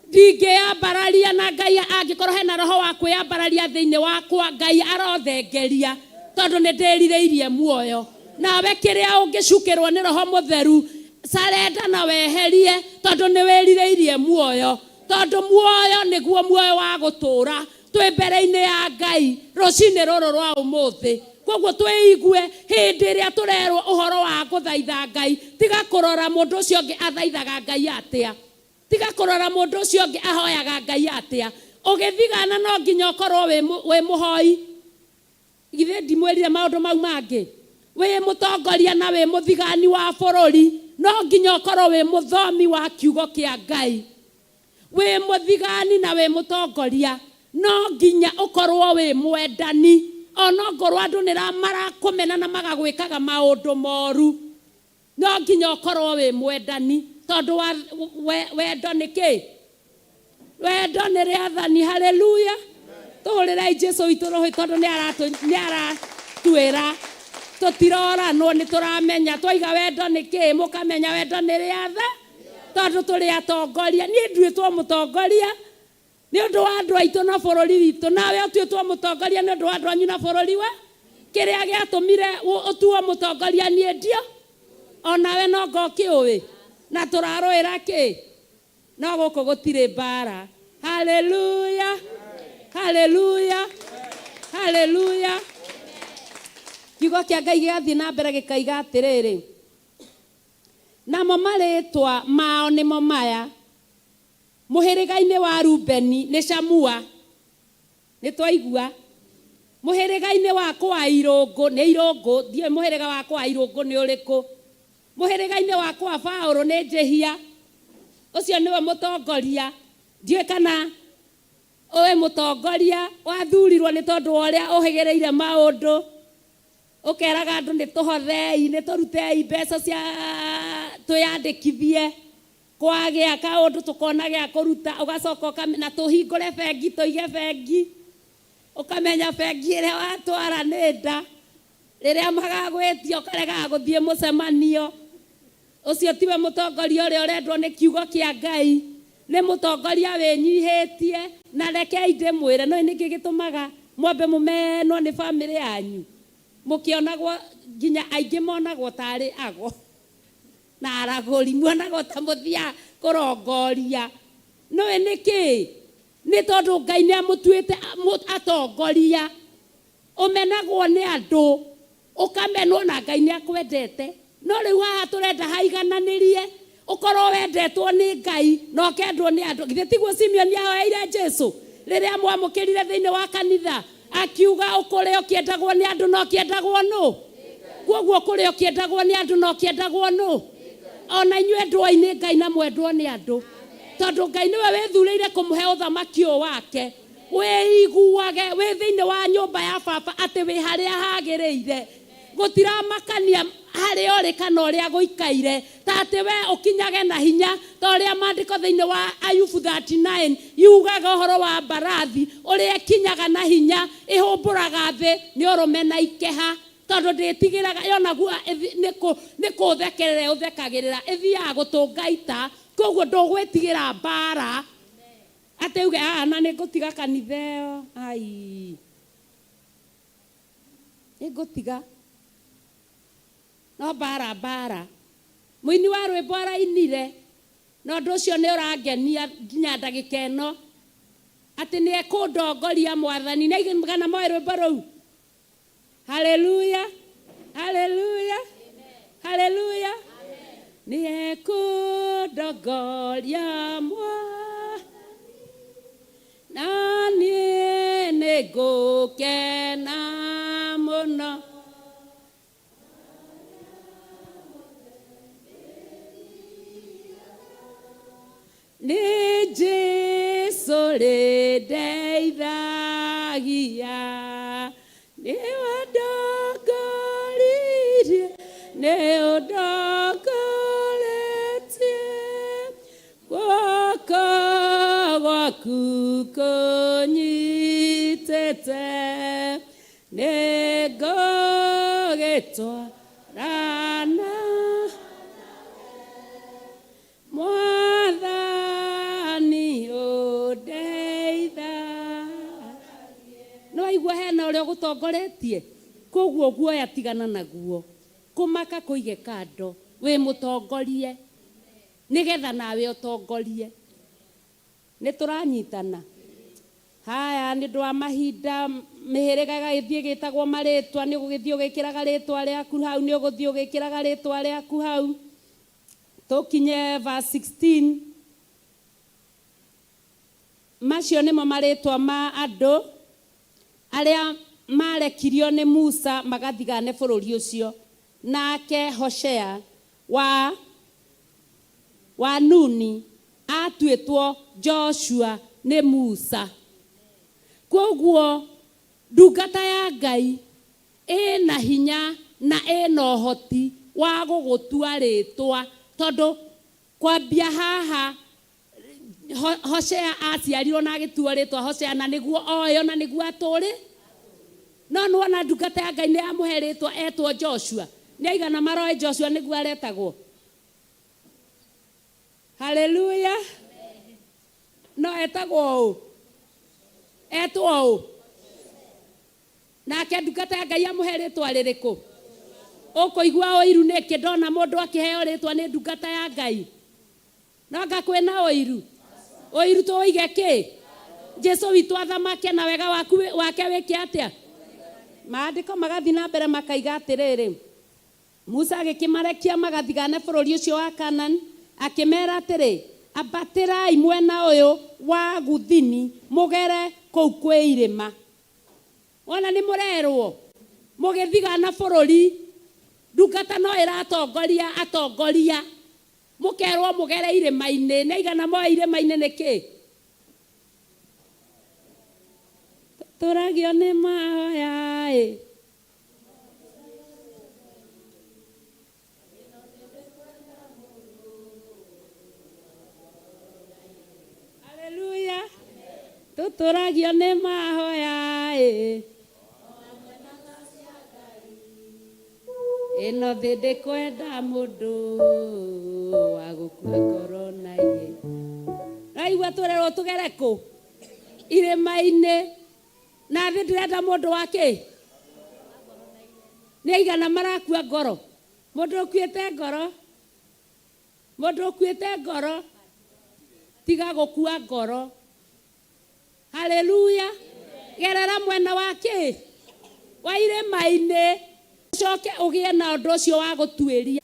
Ndingĩyambararia na Ngai angĩkorwo hena roho wa kwĩyambararia thĩinĩ wakwa, Ngai arothengeria tondũ nĩ ndĩrirĩirie muoyo. Nawe kĩrĩa ũngĩcukĩrwo nĩ roho mũtheru, sarenda na weherie tondũ nĩ wĩrirĩirie muoyo. Tondũ muoyo nĩguo muoyo wa gũtũũra twĩ mbere-inĩ ya Ngai rũcinĩ rũrũ rwa ũmũthĩ. Kwoguo twĩigue hĩndĩ ĩrĩa tũrerwo ũhoro wa gũthaitha Ngai, tiga kũrora mũndũ ũcio ũngĩ athaithaga Ngai atĩa. Tiga kũrora mũndũ ũcio ũngĩ ahoyaga Ngai atĩa. Ũgĩthigana no nginya ũkorwo wĩ mũhoi. Githĩ ndimwĩrire maũndũ mau mangĩ? Wĩ mũtongoria na wĩ mũthigani wa bũrũri no nginya ũkorwo wĩ mũthomi wa kiugo kĩa Ngai. Wĩ mũthigani na wĩ mũtongoria no nginya ũkorwo wĩ mwendani. Onokorwo andũ nĩ marakũmena na magagwĩkaga maũndũ moru. No nginya ũkorwo wĩ mwendani tondũ wa, we, wendo nĩ kĩ? Wendo nĩ rĩathani. Haleluya! Tũhũrĩrei Jesu witũ rũhĩ tondũ nĩ aratwĩra tũtiroranwo, nĩ tũramenya. Twaiga wendo nĩ kĩ, mũkamenya wendo nĩ rĩatha, tondũ tũrĩ atongoria. Niĩ nduĩtwo mũtongoria Nĩ ũndũ wa andũ aitũ na bũrũri witũ. Nawe ũtuĩtwo mũtongoria nĩ ũndũ wa andũ anyu na bũrũri wa. Kĩrĩa gĩatũmire ũtuo mũtongoria niĩ ndio. O nawe no anga ũkĩũĩ. Na tũrarũĩra kĩ? No gũkũ gũtirĩ mbaara. Haleluya! Haleluya! Haleluya! Kiugo kĩa Ngai gĩgathiĩ na mbere gĩkaiga atĩrĩrĩ, namo marĩĩtwa mao nĩmo maya, Mũhĩrĩga-inĩ wa Rubeni nĩ Shamua. Nĩ twaigua. Mũhĩrĩga-inĩ wa kwa Irũngũ nĩ Irũngũ, ndiũĩ mũhĩrĩga wa kwa Irũngũ nĩ ũrĩkũ. Mũhĩrĩga-inĩ wa kwa Paũlũ nĩ Njĩhia. Ũcio nĩwe mũtongoria. Ndiũĩ kana ũĩ mũtongoria wathurirwo nĩ tondũ wa ũrĩa ũhĩgĩrĩire maũndũ. Ũkeraga andũ nĩ tũhothei, nĩ tũrutei mbeca cia twĩyandĩkithie. Kwagĩa kaũndũ tũkona gĩa kũruta, ũgacoka ũkamenya, na tũhingũre bengi, tũige bengi, ũkamenya bengi ĩrĩa watwara nĩ nda. Rĩrĩa magagwĩtia ũkaregaga gũthiĩ mũcemanio. Ũcio tiwe mũtongoria ũrĩa ũrendwo nĩ kiugo kĩa Ngai. Nĩ mũtongoria wĩnyihĩtie. Na rekei ndĩmwĩre, nĩũĩ nĩkĩ gĩtũmaga mwambe mũmenwo nĩ bamĩrĩ yanyu? Mũkĩonagwo, nginya aingĩ monagwo tarĩ ago. Na aragũri muonaga ta mũthiaga kũrongoria. Nĩũĩ nĩkĩ? Nĩ tondũ Ngai nĩ amũtuĩte atongoria. Ũmenagwo nĩ andũ, ũkamenwo na Ngai nĩ akwendete. No rĩu haha tũrenda haigananĩrie, ũkorwo wendetwo nĩ Ngai na ũkendwo nĩ andũ. Githĩ tiguo Simeoni ahoeire Jesu rĩrĩa amwamũkĩrire thĩinĩ wa kanitha, akiuga ũkũre ũkĩendagwo nĩ andũ na ũkĩendagwo nũ? Kwoguo ũkũre ũkĩendagwo nĩ andũ na ũkĩendagwo nũ? Ona inyuĩ endwoi nĩ Ngai na mwendwo nĩ andũ. Tondũ Ngai nĩwe wĩthurĩire kũmũhe ũthamaki ũyũ wake. Wĩiguage wĩ thĩinĩ wa nyũmba ya baba atĩ wĩ harĩa hagĩrĩire. Gũtiramakania harĩa ũrĩ kana ũrĩa gũikaire, ta atĩ wee ũkinyage na hinya, ta ũrĩa maandĩko thĩinĩ wa Ayubu 39 yugaga ũhoro wa mbarathi, ũrĩa ĩkinyaga na hinya, ĩhũmbũraga thĩ nĩ ũrũme na ikeha, tondũ ndĩtigĩraga, yona guoya nĩ kũũthekerera ĩũthekagĩrĩra, ĩthiaga gũtũnga ita, kwoguo ndũgwĩtigĩra mbaara. Atĩ uge, aa na nĩ ngũtiga kanitha ĩyo, aii. Nĩ ngũtiga. No mbaara mbaara. Mũini wa rwĩmbo arainire, na ũndũ ũcio nĩ ũrangenia nginya ndagĩka ĩno, atĩ nĩ ekũndongoria Mwathani. Nĩ aigana moĩ rwĩmbo rũu? Haleluya, haleluya, haleluya. Nĩ ekũndongoria Mwathani. Na niĩ nĩngũkena mũno. Nĩ Jesũ rĩndeithagia, nĩwe ũndongoririe, nĩ ũndongoretie. Guoko gwaku kũnyitĩte, nĩngũgĩtwarana. Mwathani ũndeithagie. Nĩwaigua hena ũrĩa ũgũtongoretie? Koguo guoya tigana naguo, kũmaka kũige kando, wĩ mũtongorie. Nĩgetha nawe ũtongorie. Nĩ tũranyitana? Haya, nĩ ũndũ wa mahinda, mĩhĩrĩga ĩgagĩthiĩ ĩgĩtagwo marĩtwa, nĩ ũgũgĩthiĩ ũgĩkĩraga rĩtwa rĩaku hau, nĩ ũgũthiĩ ũgĩkĩraga rĩtwa rĩaku hau. Tũkinye verse 16. Macio nĩmo marĩtwa ma andũ arĩa maarekirio nĩ Musa magathigane bũrũri ũcio. Nake Hoshea wa wa Nuni aatuĩtwo Joshua nĩ Musa. Kwoguo ndungata ya Ngai ĩna hinya na ĩna ũhoti wa gũgũtua rĩtwa tondũ kwambia haha Hosea aciarirwo na agĩtuo rĩtwa Hosea na nĩguo oĩo na nĩguo atũrĩ. No nĩwona ndungata ya Ngai nĩ yamũhe rĩtwa etwo Joshua. Nĩ aigana maroĩ Joshua nĩguo aretagwo? Haleluya! No etagwo ũ? Etwo ũ? Nake ndungata ya Ngai amũhe rĩtwa rĩrĩkũ? Ũkũigua ũiru nĩkĩ ndona mũndũ akĩheo rĩtwa nĩ ndungata ya Ngai? No anga kwĩna ũiru? Ũiru tũũige kĩ? Jesu witũ athamake na wega waku wake wĩke atĩa? Maandĩko magathiĩ na mbere makaiga atĩrĩrĩ, Musa agĩkĩmarekia magathigane bũrũri ũcio wa Kaanani, akĩmera atĩrĩ, Ambatĩrai mwena ũyũ wa Guthini mũgere kũu kwĩ irĩma. Wona nĩ mũrerwo mũgĩthigana bũrũri, ndungata no ĩratongoria atongoria. Mũkerwo mũgere irĩma-inĩ. Nĩ aigana moĩ irĩma-inĩ nĩ kĩ? Tũtũragio nĩ mahoya-ĩ. Haleluya. Tũtũragio nĩ mahoya-ĩ. Ĩno thĩ ndĩkwenda mũndũ wa gũkua ngoro na iye. Raigua tũrerwo tũgere kũ? Irĩma-inĩ. Na thĩ ndĩrenda mũndũ wa kĩ? Nĩ aigana marakua ngoro? Mũndũ ũkuĩte ngoro. Mũndũ ũkuĩte ngoro, tiga gũkua ngoro. Haleluya. Gerera mwena wa kĩ wa irĩma-inĩ, ũcoke ũgĩe na ũndũ ũcio wa gũtuĩria.